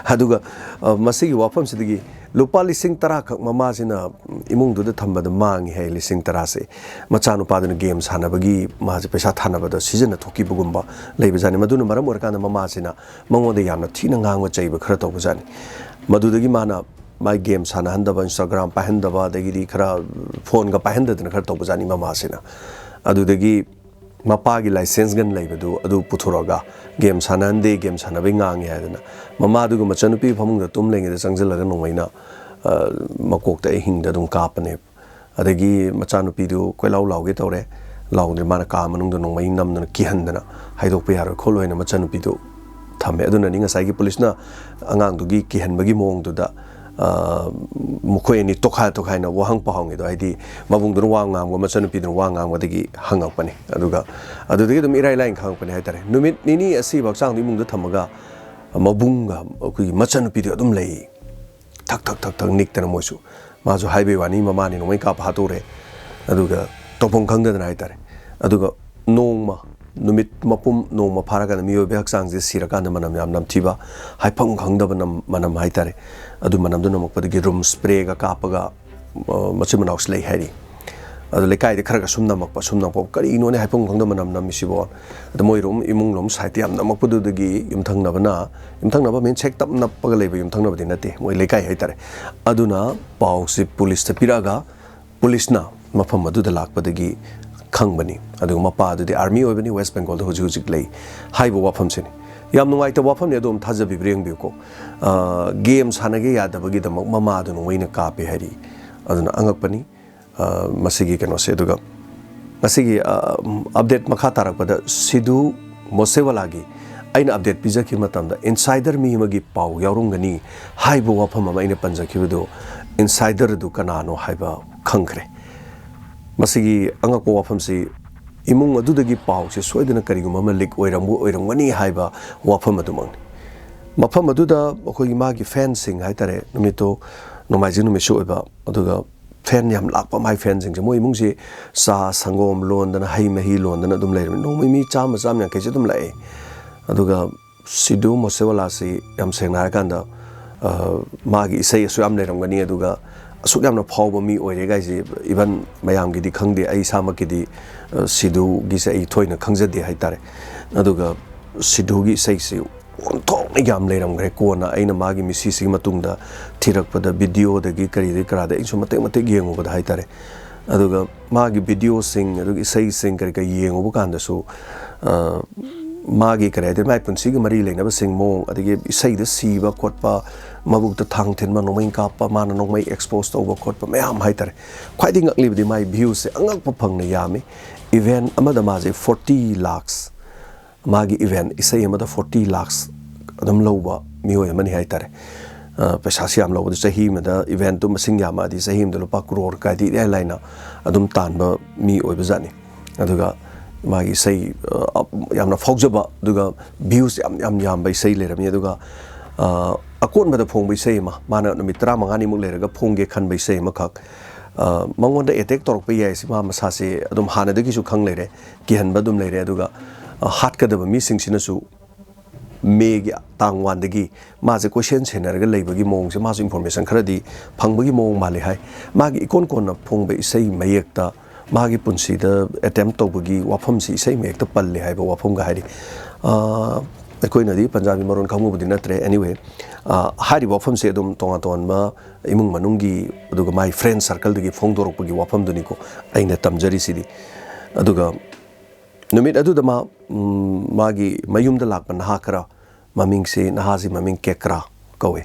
ꯑꯗꯨꯒ, ꯑ, ꯃꯁꯤꯒꯤ ꯋꯥꯐꯝꯁꯤꯗꯒꯤ ꯂꯨꯄꯥ ꯂꯤꯁꯤꯡ ꯇꯔꯥ ꯈꯛ ꯃꯃꯥꯁꯤꯅ ꯏꯃꯨꯡꯗꯨꯗ ꯊꯝꯕꯗ ꯃꯥꯡꯉꯤ ꯍꯥꯏ, ꯂꯤꯁꯤꯡ ꯇꯔꯥꯁꯦ꯫ ꯃꯆꯥꯅꯨꯄꯥꯗꯨꯅ ꯒꯦꯝ ꯁꯥꯟꯅꯕꯒꯤ ꯃꯥꯁꯦ ꯄꯩꯁꯥ ꯊꯥꯅꯕꯗ ꯁꯤꯖꯤꯟꯅꯊꯣꯛꯈꯤꯕꯒꯨꯝꯕ ꯂꯩꯕꯖꯥꯠꯅꯤ꯫ ꯃꯗꯨꯅ ꯃꯔꯝ ꯑꯣꯏꯔꯀꯥꯟꯗ ꯃꯃꯥꯁꯤꯅ ꯃꯉꯣꯟꯗ ꯌꯥꯝꯅ ꯊꯤꯅ ꯉꯥꯡꯕ ꯆꯩꯕ ꯈꯔ ꯇꯧꯕꯖꯥꯠꯅꯤ꯫ ꯃꯗꯨꯗꯒꯤ ꯃꯥꯅ ꯃꯥꯏ ꯒꯦꯝ ꯁꯥꯟꯅꯍꯟꯗꯕ, Instagram ꯄꯥꯏꯍꯟꯗꯕ, ꯑꯗꯒꯤꯗꯤ ꯈꯔ ꯐꯣꯟꯒ ꯄꯥꯏꯍꯟꯗꯗꯅ ꯈꯔ ꯇꯧꯕꯖꯥꯠꯅꯤ ꯃꯃꯥꯁꯤꯅ꯫ ꯑꯗꯨꯗꯒꯤ ꯃꯄꯥꯒꯤ license gun ꯂꯩꯕꯗꯨ ꯑꯗꯨ ꯄꯨꯊꯣꯔꯛꯑꯒ ꯒꯦꯝ ꯁꯥꯟꯅꯍꯟꯗꯦ, ꯒꯦꯝ ꯁꯥꯟꯅꯕꯩ ꯉꯥꯡꯉꯤ ꯍꯥꯏꯗꯅ ꯃꯃꯥꯗꯨꯒ ꯃꯆꯟꯅꯨꯄꯤ ꯐꯃꯨꯡꯗ ꯇꯨꯝ ꯂꯩꯉꯩꯗ ꯆꯪꯁꯤꯜꯂꯒ ꯅꯣꯡꯃꯩꯅ, ꯑ, ꯃꯀꯣꯛꯇ ꯑꯍꯤꯡꯗ ꯑꯗꯨꯝ ꯀꯥꯞꯄꯅꯦꯕ꯫ ꯑꯗꯒꯤ ꯃꯆꯥꯅꯨꯄꯤꯗꯨ ꯀꯣꯏꯂꯥꯎ ꯂꯥꯎꯒꯦ ꯇꯧꯔꯦ, ꯂꯥꯎꯗ꯭ꯔꯦ, ꯃꯥꯅ ꯀꯥ ꯃꯅꯨꯡꯗ ꯅꯣꯡꯃꯩ ꯅꯝꯗꯅ ꯀꯤꯍꯟꯗꯅ ꯍꯥꯏꯗꯣꯛꯄ ꯌꯥꯔꯣꯏ ꯈꯣꯠꯂꯣꯏꯅ ꯃꯆꯥꯅꯨꯄꯤꯗꯨ ꯊꯝꯃꯦ꯫ ꯑꯗꯨꯅꯅꯤ ꯉꯁꯥꯏꯒꯤ ꯄꯨꯂꯤꯁꯅ ꯑꯉꯥꯡꯗꯨꯒꯤ ꯀꯤꯍꯟꯕꯒꯤ ꯃꯑꯣꯡꯗꯨꯗ, ꯑ, ꯃꯈꯣꯏ ꯑꯅꯤ ꯇꯣꯈꯥꯏ ꯇꯣꯈꯥꯏꯅ ꯋꯥꯍꯪ ꯄꯥꯎꯍꯪꯉꯤꯗꯣ, ꯍꯥꯏꯗꯤ ꯃꯕꯨꯡꯗꯨꯅ ꯋꯥ ꯉꯥꯡꯕ, ꯃꯆꯟꯅꯨꯄꯤꯗꯨꯅ ꯋꯥ ꯉꯥꯡꯕꯗꯒꯤ ꯍꯪꯉꯛꯄꯅꯤ꯫ ꯑꯗꯨꯒ ꯑꯗꯨꯗꯒꯤ ꯑꯗꯨꯝ ꯏꯔꯥꯏ ꯂꯥꯏꯅ ꯈꯪꯉꯛꯄꯅꯤ ꯍꯥꯏꯇꯥꯔꯦ꯫ ꯅꯨꯃꯤꯠ ꯅꯤꯅꯤ ꯑꯁꯤꯕ ꯍꯛꯆꯥꯡꯗꯣ ꯏꯃꯨꯡꯗ ꯊꯝꯃꯒ ꯃꯕꯨꯡꯒ ꯑꯩꯈꯣꯏꯒꯤ ꯃꯆꯟꯅꯨꯄꯤꯗꯨ ꯑꯗꯨꯝ ꯂꯩ꯫ ꯊꯛ ꯊꯛ ꯊꯛ ꯊꯛ ꯅꯤꯛꯇꯅ ꯃꯣꯏꯁꯨ꯫ ꯃꯥꯁꯨ ꯍꯥꯏꯕꯩ ꯋꯥꯅꯤ, ꯃꯃꯥꯅꯤ ꯅꯣꯡꯃꯩ ꯀꯥꯞꯄ ꯍꯥꯠꯇꯣꯛꯎꯔꯦ꯫ ꯑꯗꯨꯒ ꯇꯧꯐꯝ ꯈꯪꯗꯗꯅ ꯍꯥꯏꯇꯥꯔꯦ꯫ ꯑꯗꯨꯒ ꯅꯣꯡꯃ, ꯅꯨꯃꯤꯠ ꯃꯄꯨꯝ, ꯅꯣꯡꯃ ꯐꯥꯔꯀꯥꯟꯗ ꯃꯤꯑꯣꯏꯕꯒꯤ ꯍꯛꯆꯥꯡꯁꯦ ꯁꯤꯔꯀꯥꯟꯗ ꯃꯅꯝ ꯌꯥꯝ ꯅꯝꯊꯤꯕ, ꯍꯥꯏꯐꯝ ꯈꯪꯗꯕ ꯅꯝ-, ꯃꯅꯝ ꯍꯥꯏꯇꯥꯔꯦ꯫ ꯑꯗꯨ ꯃꯅꯝꯗꯨ ꯅꯝꯃꯛꯄꯗꯒꯤ ꯔꯨꯝ ꯁ꯭ꯄ꯭ꯔꯦꯒ ꯀꯥꯞꯄꯒ, ꯑ, ꯃꯆꯤꯟ ꯃꯅꯥꯎꯁꯨ ꯂꯩ ꯍꯥꯏꯔꯤ꯫ ꯑꯗꯣ ꯂꯩꯀꯥꯏꯗ ꯈꯔꯒ ꯁꯨꯝ ꯅꯝꯃꯛꯄ, ꯁꯨꯝ ꯅꯝꯃꯛꯄ, "ꯀꯔꯤꯅꯣꯅꯦ, ꯍꯥꯏꯐꯝ ꯈꯪꯗ ꯃꯅꯝ ꯅꯝꯃꯤꯁꯤꯕꯣ?" ꯑꯗꯣ ꯃꯣꯏ ꯔꯨꯝ, ꯏꯃꯨꯡ ꯂꯣꯝ ꯁꯥꯏꯠꯇ ꯌꯥꯝ ꯅꯝꯃꯛꯄꯗꯨꯗꯒꯤ ꯌꯨꯝꯊꯪꯅꯕꯅ, ꯌꯨꯝꯊꯪꯅꯕ ꯃꯤꯟꯁ ꯍꯦꯛ ꯇꯞ ꯅꯞꯄꯒ ꯂꯩꯕ ꯌꯨꯝꯊꯪꯅꯕꯗꯤ ꯅꯠꯇꯦ, ꯃꯣꯏ ꯂꯩꯀꯥꯏ ꯍꯥꯏꯇꯥꯔꯦ꯫ ꯑꯗꯨꯅ ꯄꯥꯎꯁꯤ ꯄꯨꯂꯤꯁꯇ ꯄꯤꯔꯛꯑꯒ ꯄꯨꯂꯤꯁꯅ ꯃꯐꯝ ꯑꯗꯨꯗ ꯂꯥꯛꯄꯗꯒꯤ ꯈꯪꯕꯅꯤ꯫ ꯑꯗꯨꯒ ꯃꯄꯥꯗꯨꯗꯤ ꯑꯥꯔꯃꯤ ꯑꯣꯏꯕꯅꯤ, ꯋꯦꯁ ꯕꯦꯡꯒꯣꯜꯗ ꯍꯧꯖꯤꯛ ꯍꯧꯖꯤꯛ ꯂꯩ ꯍꯥꯏꯕ ꯋꯥꯐꯝꯁꯤꯅꯤ꯫ ꯌꯥꯝ ꯅꯨꯡꯉꯥꯏꯇꯕ ꯋꯥꯐꯝꯅꯤ, ꯑꯗꯣꯝ ꯊꯥꯖꯕꯤꯕ꯭ꯔꯥ ꯌꯦꯡꯕꯤꯌꯨꯀꯣ꯫ ꯑ, ꯒꯦꯝ ꯁꯥꯟꯅꯒꯦ ꯌꯥꯗꯕꯒꯤꯗꯃꯛ ꯃꯃꯥꯗꯨ ꯅꯣꯡꯃꯩꯅ ꯀꯥꯞꯄꯦ ꯍꯥꯏꯔꯤ꯫ ꯑꯗꯨꯅ ꯑꯉꯛꯄꯅꯤ꯫ ꯑ, ꯃꯁꯤꯒꯤ ꯀꯩꯅꯣꯁꯦ꯫ ꯑꯗꯨꯒ ꯉꯁꯤꯒꯤ, ꯑ, ꯑꯞꯗꯦꯠ ꯃꯈꯥ ꯇꯥꯔꯛꯄꯗ ꯁꯤꯙꯨ ꯃꯣꯁꯦꯋꯥꯂꯥꯒꯤ ꯑꯩꯅ ꯑꯞꯗꯦꯠ ꯄꯤꯖꯈꯤꯕ ꯃꯇꯝꯗ ꯏꯟꯁꯥꯏꯗꯔ ꯃꯤ ꯑꯃꯒꯤ ꯄꯥꯎ ꯌꯥꯎꯔꯝꯒꯅꯤ ꯍꯥꯏꯕ ꯋꯥꯐꯝ ꯑꯃ ꯑꯩꯅ ꯄꯟꯖꯈꯤꯕꯗꯨ, ꯏꯟꯁꯥꯏꯗꯔ ꯑꯗꯨ ꯀꯅꯥꯅꯣ ꯍꯥꯏꯕ ꯈꯪꯈ꯭ꯔꯦ꯫ ꯃꯁꯤꯒꯤ ꯑꯉꯛꯄ ꯋꯥꯐꯝꯁꯤ, ꯏꯃꯨꯡ ꯑꯗꯨꯗꯒꯤ ꯄꯥꯎꯁꯦ ꯁꯣꯏꯗꯅ ꯀꯔꯤꯒꯨꯝꯕ ꯑꯃ ꯂꯤꯛ ꯑꯣꯏꯔꯝꯕ ꯑꯣꯏꯔꯝꯒꯅꯤ ꯍꯥꯏꯕ ꯋꯥꯐꯝ ꯑꯗꯨꯃꯛꯅꯤ꯫ ꯃꯐꯝ ꯑꯗꯨꯗ ꯑꯩꯈꯣꯏꯒꯤ ꯃꯥꯒꯤ ꯐꯦꯟꯁꯤꯡ ꯍꯥꯏꯇꯥꯔꯦ, ꯅꯨꯃꯤꯠꯇꯣ ꯅꯣꯡꯃꯥꯏꯖꯤꯡ ꯅꯨꯃꯤꯠꯁꯨ ꯑꯣꯏꯕ, ꯑꯗꯨꯒ ꯐꯦꯟ ꯌꯥꯝ ꯂꯥꯛꯄ, ꯃꯥꯏ ꯐꯦꯟꯁꯤꯡꯁꯦ꯫ ꯃꯣꯏ ꯏꯃꯨꯡꯁꯤ ꯆꯥ ꯁꯪꯒꯣꯝ ꯂꯣꯟꯗꯅ, ꯍꯩ ꯃꯍꯤ ꯂꯣꯟꯗꯅ ꯑꯗꯨꯝ ꯂꯩꯔꯝꯃꯤ꯫ ꯅꯣꯡꯃꯩ ꯃꯤ ꯆꯥꯝꯃ, ꯆꯥꯝꯃ ꯌꯥꯡꯈꯩꯁꯦ ꯑꯗꯨꯝ ꯂꯥꯛꯑꯦ꯫ ꯑꯗꯨꯒ ꯁꯤꯙꯨ ꯃꯣꯁꯦꯋꯥꯂꯥꯁꯤ, ꯌꯥꯝ ꯁꯦꯡꯅ ꯍꯥꯏꯔꯀꯥꯟꯗ, ꯑ, ꯃꯥꯒꯤ ꯏꯁꯩ ꯑꯁꯨꯛ ꯌꯥꯝ ꯂꯩꯔꯝꯒꯅꯤ, ꯑꯗꯨꯒ ꯑꯁꯨꯛ ꯌꯥꯝꯅ ꯐꯥꯎꯕ ꯃꯤ ꯑꯣꯏꯔꯦ ꯀꯥꯏꯁꯦ, ꯏꯚꯟ ꯃꯌꯥꯝꯒꯤꯗꯤ ꯈꯪꯗꯦ, ꯑꯩ ꯏꯁꯥꯃꯛꯀꯤꯗꯤ, ꯑ, ꯁꯤꯙꯨꯒꯤꯁꯦ ꯑꯩ ꯊꯣꯏꯅ ꯈꯪꯖꯗꯦ ꯍꯥꯏꯇꯥꯔꯦ꯫ ꯑꯗꯨꯒ ꯁꯤꯙꯨꯒꯤ ꯏꯁꯩꯁꯤ ꯑꯣꯟꯊꯣꯛꯅ ꯌꯥꯝ ꯂꯩꯔꯝꯈ꯭ꯔꯦ꯫ ꯀꯣꯟꯅ ꯑꯩꯅ ꯃꯥꯒꯤ ꯃꯤꯁꯤꯁꯤꯒꯤ ꯃꯇꯨꯡꯗ ꯊꯤꯔꯛꯄꯗ, ꯚꯤꯗꯤꯑꯣꯗꯒꯤ ꯀꯔꯤꯗꯒꯤ ꯀꯔꯥꯗ ꯑꯩꯁꯨ ꯃꯇꯦꯛ ꯃꯇꯦꯛ ꯌꯦꯡꯉꯨꯕꯗ ꯍꯥꯏꯇꯥꯔꯦ꯫ ꯑꯗꯨꯒ ꯃꯥꯒꯤ ꯚꯤꯗꯤꯑꯣꯁꯤꯡ, ꯑꯗꯨꯒ ꯏꯁꯩꯁꯤꯡ ꯀꯔꯤ ꯀꯔꯤ ꯌꯦꯡꯉꯨꯕ ꯀꯥꯟꯗꯁꯨ, ꯑ, ꯃꯥꯒꯤ ꯀꯔꯤ ꯍꯥꯏꯗꯣꯏꯅꯣ, ꯃꯥꯒꯤ ꯄꯨꯟꯁꯤꯒ ꯃꯔꯤ ꯂꯩꯅꯕꯁꯤꯡ ꯃꯑꯣꯡ, ꯑꯗꯒꯤ ꯏꯁꯩꯗ ꯁꯤꯕ ꯈꯣꯠꯄ, ꯃꯕꯨꯛꯇ ꯊꯥꯡ ꯊꯤꯟꯕ, ꯅꯣꯡꯃꯩ ꯀꯥꯞꯄ, ꯃꯥꯅ ꯅꯣꯡꯃꯩ ꯑꯦꯛꯁꯄꯣꯖ ꯇꯧꯕ ꯈꯣꯠꯄ ꯃꯌꯥꯝ ꯍꯥꯏꯇꯥꯔꯦ꯫ ꯈ꯭ꯋꯥꯏꯗꯒꯤ ꯉꯛꯂꯤꯕꯗꯤ ꯃꯥꯒꯤ ꯚ꯭ꯌꯨꯁꯦ ꯑꯉꯛꯄ ꯐꯪꯅ ꯌꯥꯝꯃꯤ꯫ ꯏꯚꯦꯟꯠ ꯑꯃꯗ ꯃꯥꯁꯦ forty lakhs, ꯃꯥꯒꯤ ꯏꯚꯦꯟꯠ ꯏꯁꯩ ꯑꯃꯗ forty lakhs ꯑꯗꯨꯝ ꯂꯧꯕ ꯃꯤꯑꯣꯏ ꯑꯃꯅꯤ ꯍꯥꯏꯇꯥꯔꯦ꯫ ꯑ, ꯄꯩꯁꯥꯁꯤ ꯌꯥꯝ ꯂꯧꯕꯗ, ꯆꯍꯤ ꯑꯃꯗ ꯏꯚꯦꯟꯠꯇꯨ ꯃꯁꯤꯡ ꯌꯥꯝꯃꯛꯑꯗꯤ ꯆꯍꯤ ꯑꯃꯗ ꯂꯨꯄꯥ ꯀ꯭ꯔꯣꯔ ꯀꯥꯏꯗꯤ ꯏꯔꯥꯏ ꯂꯥꯏꯅ ꯑꯗꯨꯝ ꯇꯥꯟꯕ ꯃꯤ ꯑꯣꯏꯕꯖꯥꯠꯅꯤ꯫ ꯑꯗꯨꯒ ꯃꯥꯒꯤ ꯏꯁꯩ, ꯑ, ꯌꯥꯝꯅ ꯐꯥꯎꯖꯕ, ꯑꯗꯨꯒ ꯚ꯭ꯌꯨꯁ ꯌꯥꯝ, ꯌꯥꯝ ꯌꯥꯝꯕ ꯏꯁꯩ ꯂꯩꯔꯝꯃꯤ꯫ ꯑꯗꯨꯒ, ꯑ, ꯑꯀꯣꯟꯕꯗ ꯐꯣꯡꯕ ꯏꯁꯩ ꯑꯃ, ꯃꯥꯅ ꯅꯨꯃꯤꯠ ꯇꯔꯥꯃꯉꯥꯅꯤꯃꯨꯛ ꯂꯩꯔꯒ ꯐꯣꯡꯒꯦ ꯈꯟꯕ ꯏꯁꯩ ꯑꯃꯈꯛ, ꯑ, ꯃꯉꯣꯟꯗ ꯑꯦꯇꯦꯛ ꯇꯧꯔꯛꯄ ꯌꯥꯏ, ꯁꯤ ꯃꯥ ꯃꯁꯥꯁꯦ ꯑꯗꯨꯝ ꯍꯥꯟꯅꯗꯒꯤꯁꯨ ꯈꯪ ꯂꯩꯔꯦ, ꯀꯤꯍꯟꯕ ꯑꯗꯨꯝ ꯂꯩꯔꯦ꯫ ꯑꯗꯨꯒ, ꯑ, ꯍꯥꯠꯀꯗꯕ ꯃꯤꯁꯤꯡꯁꯤꯅꯁꯨ ꯃꯦꯒꯤ ꯇꯥꯡ ꯋꯥꯟꯗꯒꯤ ꯃꯥꯁꯦ ꯀꯣꯏꯁꯦꯟ ꯁꯦꯟꯅꯔꯒ ꯂꯩꯕꯒꯤ ꯃꯑꯣꯡꯁꯦ ꯃꯥꯁꯨ ꯏꯟꯐꯣꯔꯃꯦꯁꯟ ꯈꯔꯗꯤ ꯐꯪꯕꯒꯤ ꯃꯑꯣꯡ ꯃꯥꯜꯂꯤ ꯍꯥꯏ꯫ ꯃꯥꯒꯤ ꯏꯀꯣꯟ ꯀꯣꯟꯅ ꯐꯣꯡꯕ ꯏꯁꯩ ꯃꯌꯦꯛꯇ ꯃꯥꯒꯤ ꯄꯨꯟꯁꯤꯗ ꯑꯦꯇꯦꯝ ꯇꯧꯕꯒꯤ ꯋꯥꯐꯝꯁꯤ ꯏꯁꯩ ꯃꯌꯦꯛꯇ ꯄꯜꯂꯤ ꯍꯥꯏꯕ ꯋꯥꯐꯝꯒ ꯍꯥꯏꯔꯤ꯫ ꯑꯥ, ꯑꯩꯈꯣꯏꯅꯗꯤ ꯄꯟꯖꯥꯕꯤ ꯃꯔꯣꯟ ꯈꯪꯉꯨꯕꯗꯤ ꯅꯠꯇ꯭ꯔꯦ꯫ Anyway, ꯑꯥ, ꯍꯥꯏꯔꯤꯕ ꯋꯥꯐꯝꯁꯦ ꯑꯗꯨꯝ ꯇꯣꯉꯥꯟ ꯇꯣꯉꯥꯟꯕ ꯏꯃꯨꯡ ꯃꯅꯨꯡꯒꯤ, ꯑꯗꯨꯒ ꯃꯥꯒꯤ ꯐ꯭ꯔꯦꯟ ꯁꯔꯀꯜꯗꯒꯤ ꯐꯣꯡꯗꯣꯔꯛꯄꯒꯤ ꯋꯥꯐꯝꯗꯨꯅꯤꯀꯣ ꯑꯩꯅ ꯇꯝꯖꯔꯤꯁꯤꯗꯤ꯫ ꯑꯗꯨꯒ ꯅꯨꯃꯤꯠ ꯑꯗꯨꯗ ꯃꯥ, ꯎꯝ, ꯃꯥꯒꯤ ꯃꯌꯨꯝꯗ ꯂꯥꯛꯄ ꯅꯍꯥ ꯈꯔ, ꯃꯃꯤꯡꯁꯤ, ꯅꯍꯥꯁꯤ ꯃꯃꯤꯡ ꯀꯦꯀ꯭ꯔꯥ ꯀꯧꯏ꯫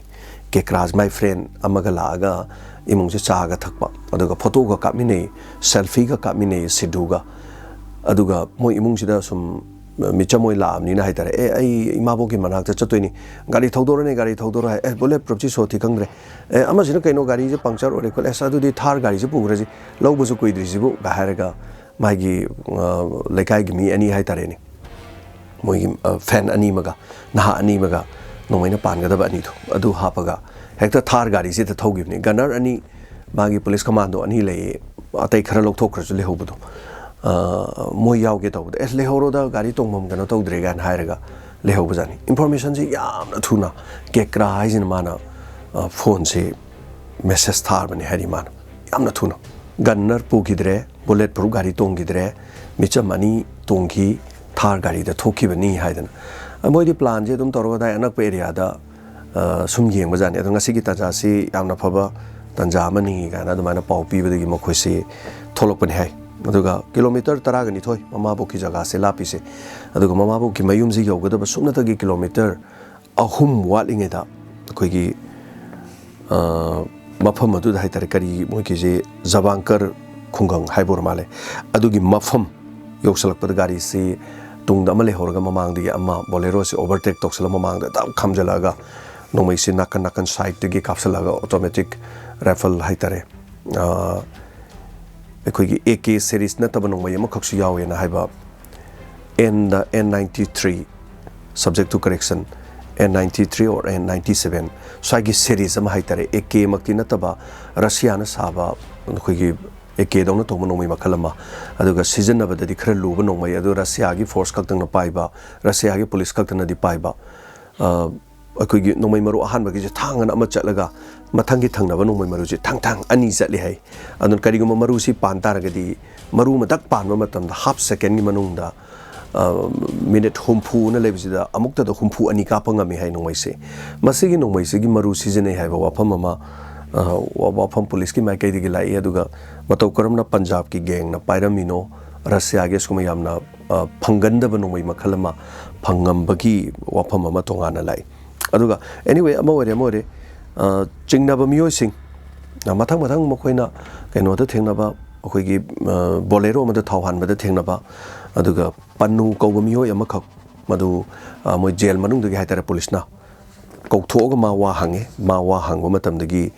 ꯀꯦꯀ꯭ꯔꯥꯁꯤ ꯃꯥꯏ ꯐ꯭ꯔꯦꯟ ꯑꯃꯒ ꯂꯥꯛꯑꯒ ꯏꯃꯨꯡꯁꯤ ꯆꯥꯒ ꯊꯛꯄ, ꯑꯗꯨꯒ ꯐꯣꯇꯣꯒ ꯀꯥꯞꯃꯤꯟꯅꯩ, ꯁꯦꯜꯐꯤꯒ ꯀꯥꯞꯃꯤꯟꯅꯩ ꯁꯤꯙꯨꯒ꯫ ꯑꯗꯨꯒ ꯃꯣꯏ ꯏꯃꯨꯡꯁꯤꯗ ꯁꯨꯝ ꯃꯤꯆꯝ ꯑꯣꯏ ꯂꯥꯛꯑꯕꯅꯤꯅ ꯍꯥꯏꯇꯥꯔꯦ, "ꯑꯦ, ꯑꯩ ꯏꯃꯥꯕꯣꯛꯀꯤ ꯃꯅꯥꯛꯇ ꯆꯠꯇꯣꯏꯅꯤ, ꯒꯥꯔꯤ ꯊꯧꯗꯣꯔꯅꯦ, ꯒꯥꯔꯤ ꯊꯧꯗꯣꯔ" ꯍꯥꯏ꯫ "ꯑꯦ, ꯕꯨꯂꯦꯠ ꯄ꯭ꯔꯨꯞꯁꯤ ꯁꯣ ꯊꯤ ꯈꯪꯗ꯭ꯔꯦ꯫ ꯑꯦ, ꯑꯃꯁꯤꯅ ꯀꯩꯅꯣ, ꯒꯥꯔꯤꯁꯦ ꯄꯪꯆꯔ ꯑꯣꯏꯔꯦ ꯈꯣꯠꯂꯦ, ꯑꯁ, ꯑꯗꯨꯗꯤ ꯊꯥꯔ ꯒꯥꯔꯤꯁꯦ ꯄꯨꯈ꯭ꯔꯁꯤ, ꯂꯧꯕꯁꯨ ꯀꯨꯏꯗ꯭ꯔꯤꯁꯤꯕꯨ" ꯒ ꯍꯥꯏꯔꯒ ꯃꯥꯒꯤ, ꯑ, ꯂꯩꯀꯥꯏꯒꯤ ꯃꯤ ꯑꯅꯤ ꯍꯥꯏꯇꯥꯔꯦꯅꯦ, ꯃꯣꯏꯒꯤ, ꯑ, ꯐ꯭ꯔꯦꯟ ꯑꯅꯤ ꯑꯃꯒ, ꯅꯍꯥ ꯑꯅꯤ ꯑꯃꯒ, ꯅꯣꯡꯃꯩꯅ ꯄꯥꯟꯒꯗꯕ ꯑꯅꯤꯗꯣ, ꯑꯗꯨ ꯍꯥꯞꯄꯒ ꯍꯦꯛꯇ ꯊꯥꯔ ꯒꯥꯔꯤꯁꯤꯗ ꯊꯧꯈꯤꯕꯅꯤ꯫ ꯒꯟꯅꯔ ꯑꯅꯤ, ꯃꯥꯒꯤ ꯄꯨꯂꯤꯁ ꯀꯃꯥꯟꯗꯣ ꯑꯅꯤ ꯂꯩꯌꯦ, ꯑꯇꯩ ꯈꯔ ꯂꯧꯊꯣꯛꯈ꯭ꯔꯁꯨ ꯂꯩꯍꯧꯕꯗꯣ, ꯑ, ꯃꯣꯏ ꯌꯥꯎꯒꯦ ꯇꯧꯕꯗ, "ꯑꯦ, ꯂꯩꯍꯧꯔꯣꯗ, ꯒꯥꯔꯤ ꯇꯣꯡꯐꯝ ꯀꯩꯅꯣ ꯇꯧꯗ꯭ꯔꯦ" ꯀꯥꯏꯅ ꯍꯥꯏꯔꯒ ꯂꯩꯍꯧꯕꯖꯥꯠꯅꯤ꯫ ꯏꯟꯐꯣꯔꯃꯦꯁꯟꯁꯤ ꯌꯥꯝꯅ ꯊꯨꯅ ꯀꯦꯀ꯭ꯔꯥ ꯍꯥꯏꯁꯤꯅ ꯃꯥꯅ, ꯑ, ꯐꯣꯟꯁꯦ ꯃꯦꯁꯦꯖ ꯊꯥꯔꯕꯅꯤ ꯍꯥꯏꯔꯤ ꯃꯥꯅ, ꯌꯥꯝꯅ ꯊꯨꯅ꯫ ꯒꯟꯅꯔ ꯄꯨꯈꯤꯗ꯭ꯔꯦ, ꯕꯨꯂꯦꯠ ꯄ꯭ꯔꯨꯐ ꯒꯥꯔꯤ ꯇꯣꯡꯈꯤꯗ꯭ꯔꯦ, ꯃꯤꯆꯝ ꯑꯅꯤ ꯇꯣꯡꯈꯤ, ꯊꯥꯔ ꯒꯥꯔꯤꯗ ꯊꯣꯛꯈꯤꯕꯅꯤ ꯍꯥꯏꯗꯅ꯫ ꯃꯣꯏꯗꯤ ꯄ꯭ꯂꯥꯟꯁꯦ ꯑꯗꯨꯝ ꯇꯧꯔꯒ ꯑꯗꯥꯏ ꯑꯅꯛꯄ ꯑꯦꯔꯤꯌꯥꯗ, ꯑ, ꯁꯨꯝ ꯌꯦꯡꯕꯖꯥꯠꯅꯤ꯫ ꯑꯗꯣ ꯉꯁꯤꯒꯤ ꯇꯥꯟꯖꯥꯁꯤ ꯌꯥꯝꯅ ꯐꯕ ꯇꯥꯟꯖꯥ ꯑꯃꯅꯤ ꯀꯥꯏꯅ ꯑꯗꯨꯃꯥꯏꯅ ꯄꯥꯎ ꯄꯤꯕꯗꯒꯤ ꯃꯈꯣꯏꯁꯤ ꯊꯣꯛꯂꯛꯄꯅꯤ ꯍꯥꯏ꯫ ꯑꯗꯨꯒ ꯀꯤꯂꯣꯃꯤꯇꯔ ꯇꯔꯥꯒ ꯅꯤꯊꯣꯏ ꯃꯃꯥꯕꯣꯛꯀꯤ ꯖꯒꯥꯁꯦ ꯂꯥꯞꯄꯤꯁꯦ꯫ ꯑꯗꯨꯒ ꯃꯃꯥꯕꯣꯛꯀꯤ ꯃꯌꯨꯝꯁꯤ ꯌꯧꯒꯗꯕ ꯁꯨꯞꯅꯇꯒꯤ ꯀꯤꯂꯣꯃꯤꯇꯔ ꯑꯍꯨꯝ ꯋꯥꯠꯂꯤꯉꯩꯗ ꯑꯩꯈꯣꯏꯒꯤ, ꯑ, ꯃꯐꯝ ꯑꯗꯨꯗ ꯍꯥꯏꯇꯥꯔꯦ, ꯀꯔꯤ ꯃꯣꯏꯒꯤꯁꯦ ꯖꯕꯥꯡꯀꯔ ꯈꯨꯡꯒꯪ ꯍꯥꯏꯕ ꯑꯣꯏꯔ ꯃꯥꯜꯂꯦ, ꯑꯗꯨꯒꯤ ꯃꯐꯝ ꯌꯧꯁꯜꯂꯛꯄꯗ ꯒꯥꯔꯤꯁꯤ ꯇꯨꯡꯗ ꯑꯃ ꯂꯩꯍꯧꯔꯒ ꯃꯃꯥꯡꯗꯒꯤ ꯑꯃ ꯕꯣꯂꯦꯔꯣꯁꯤ ꯑꯣꯚꯔꯇꯦꯛ ꯇꯧꯁꯜꯂꯒ ꯃꯃꯥꯡꯗ ꯗꯛ ꯈꯥꯝꯖꯜꯂꯛꯑꯒ ꯅꯣꯡꯃꯩꯁꯤ ꯅꯥꯀꯟ ꯅꯥꯀꯟ ꯁꯥꯏꯠꯇꯒꯤ ꯀꯥꯞꯁꯜꯂꯒ ꯑꯣꯇꯣꯃꯦꯇꯤꯛ ꯔꯥꯏꯐꯜ ꯍꯥꯏꯇꯥꯔꯦ, ꯑ, ꯑꯩꯈꯣꯏꯒꯤ ꯑꯦ ꯀꯦ ꯁꯦꯔꯤꯁ ꯅꯠꯇꯕ ꯅꯣꯡꯃꯩ ꯑꯃꯈꯛꯁꯨ ꯌꯥꯎꯋꯦꯅ ꯍꯥꯏꯕ, and N ninety three, subject to correction, N ninety three or N ninety seven, ꯁ꯭ꯋꯥꯏꯒꯤ ꯁꯦꯔꯤꯁ ꯑꯃ ꯍꯥꯏꯇꯥꯔꯦ, ꯑꯦ ꯀꯦ ꯃꯛꯇꯤ ꯅꯠꯇꯕ, ꯔꯁꯤꯌꯥꯅ ꯁꯥꯕ ꯑꯩꯈꯣꯏꯒꯤ ꯑꯦ ꯀꯦꯗꯧꯅ ꯇꯧꯕ ꯅꯣꯡꯃꯩ ꯃꯈꯜ ꯑꯃ, ꯑꯗꯨꯒ ꯁꯤꯖꯤꯟꯅꯕꯗꯗꯤ ꯈꯔ ꯂꯨꯕ ꯅꯣꯡꯃꯩ, ꯑꯗꯨ ꯔꯁꯤꯌꯥꯒꯤ ꯐꯣꯔꯁ ꯈꯛꯇꯪꯅ ꯄꯥꯏꯕ, ꯔꯁꯤꯌꯥꯒꯤ ꯄꯨꯂꯤꯁ ꯈꯛꯇꯅꯗꯤ ꯄꯥꯏꯕ꯫ ꯑ, ꯑꯩꯈꯣꯏꯒꯤ ꯅꯣꯡꯃꯩ ꯃꯔꯨ ꯑꯍꯥꯟꯕꯒꯤꯁꯦ ꯊꯥꯡ ꯑꯅ ꯑꯃ ꯆꯠꯂꯒ, ꯃꯊꯪꯒꯤ ꯊꯪꯅꯕ ꯅꯣꯡꯃꯩ ꯃꯔꯨꯁꯦ ꯊꯥꯡ ꯊꯥꯡ ꯑꯅꯤ ꯆꯠꯂꯤ ꯍꯥꯏ꯫ ꯑꯗꯨꯅ ꯀꯔꯤꯒꯨꯝꯕ ꯃꯔꯨꯁꯤ ꯄꯥꯟ ꯇꯥꯔꯒꯗꯤ, ꯃꯔꯨ ꯃꯊꯛ ꯄꯥꯟꯕ ꯃꯇꯝꯗ ꯍꯥꯐ ꯁꯦꯀꯦꯟꯒꯤ ꯃꯅꯨꯡꯗ, ꯑ, ꯃꯤꯅꯤꯠ ꯍꯨꯝꯐꯨꯅ ꯂꯩꯕꯁꯤꯗ ꯑꯃꯨꯛꯇꯗ ꯍꯨꯝꯐꯨ ꯑꯅꯤ ꯀꯥꯞꯄ ꯉꯝꯃꯤ ꯍꯥꯏ ꯅꯣꯡꯃꯩꯁꯦ꯫ ꯃꯁꯤꯒꯤ ꯅꯣꯡꯃꯩꯁꯤꯒꯤ ꯃꯔꯨ ꯁꯤꯖꯤꯟꯅꯩ ꯍꯥꯏꯕ ꯋꯥꯐꯝ ꯑꯃ, ꯑ, ꯋꯥ-, ꯋꯥꯐꯝ ꯄꯨꯂꯤꯁꯀꯤ ꯃꯥꯏꯀꯩꯗꯒꯤ ꯂꯥꯛꯏ꯫ ꯑꯗꯨꯒ ꯃꯇꯧ ꯀꯔꯝꯅ ꯄꯟꯖꯥꯕꯀꯤ ꯒꯦꯡꯅ ꯄꯥꯏꯔꯝꯃꯤꯅꯣ, ꯔꯁꯤꯌꯥꯒꯤ ꯑꯁꯤꯒꯨꯝꯕ ꯌꯥꯝꯅ, ꯑ, ꯐꯪꯒꯟꯗꯕ ꯅꯣꯡꯃꯩ ꯃꯈꯜ ꯑꯃ ꯐꯪꯉꯝꯕꯒꯤ ꯋꯥꯐꯝ ꯑꯃ ꯇꯣꯉꯥꯟꯅ ꯂꯥꯛꯏ꯫ ꯑꯗꯨꯒ anyway, ꯑꯃ ꯑꯣꯏꯔꯦ, ꯑꯃ ꯑꯣꯏꯔꯦ, ꯑ, ꯆꯤꯡꯅꯕ ꯃꯤꯑꯣꯏꯁꯤꯡ, ꯑ, ꯃꯊꯪ ꯃꯊꯪ ꯃꯈꯣꯏꯅ ꯀꯩꯅꯣꯗ ꯊꯦꯡꯅꯕ, ꯑꯩꯈꯣꯏꯒꯤ, ꯑ, ꯕꯣꯂꯦꯔꯣ ꯑꯃꯗ ꯊꯥꯎ ꯍꯥꯟꯕꯗ ꯊꯦꯡꯅꯕ, ꯑꯗꯨꯒ ꯄꯟꯅꯨ ꯀꯧꯕ ꯃꯤꯑꯣꯏ ꯑꯃꯈꯛ, ꯃꯗꯨ, ꯑ, ꯃꯣꯏ ꯖꯦꯜ ꯃꯅꯨꯡꯗꯒꯤ ꯍꯥꯏꯇꯥꯔꯦ, ꯄꯨꯂꯤꯁꯅ ꯀꯧꯊꯣꯛꯑꯒ ꯃꯥ ꯋꯥ ꯍꯪꯉꯦ꯫ ꯃꯥ ꯋꯥ ꯍꯪꯕ ꯃꯇꯝꯗꯒꯤ,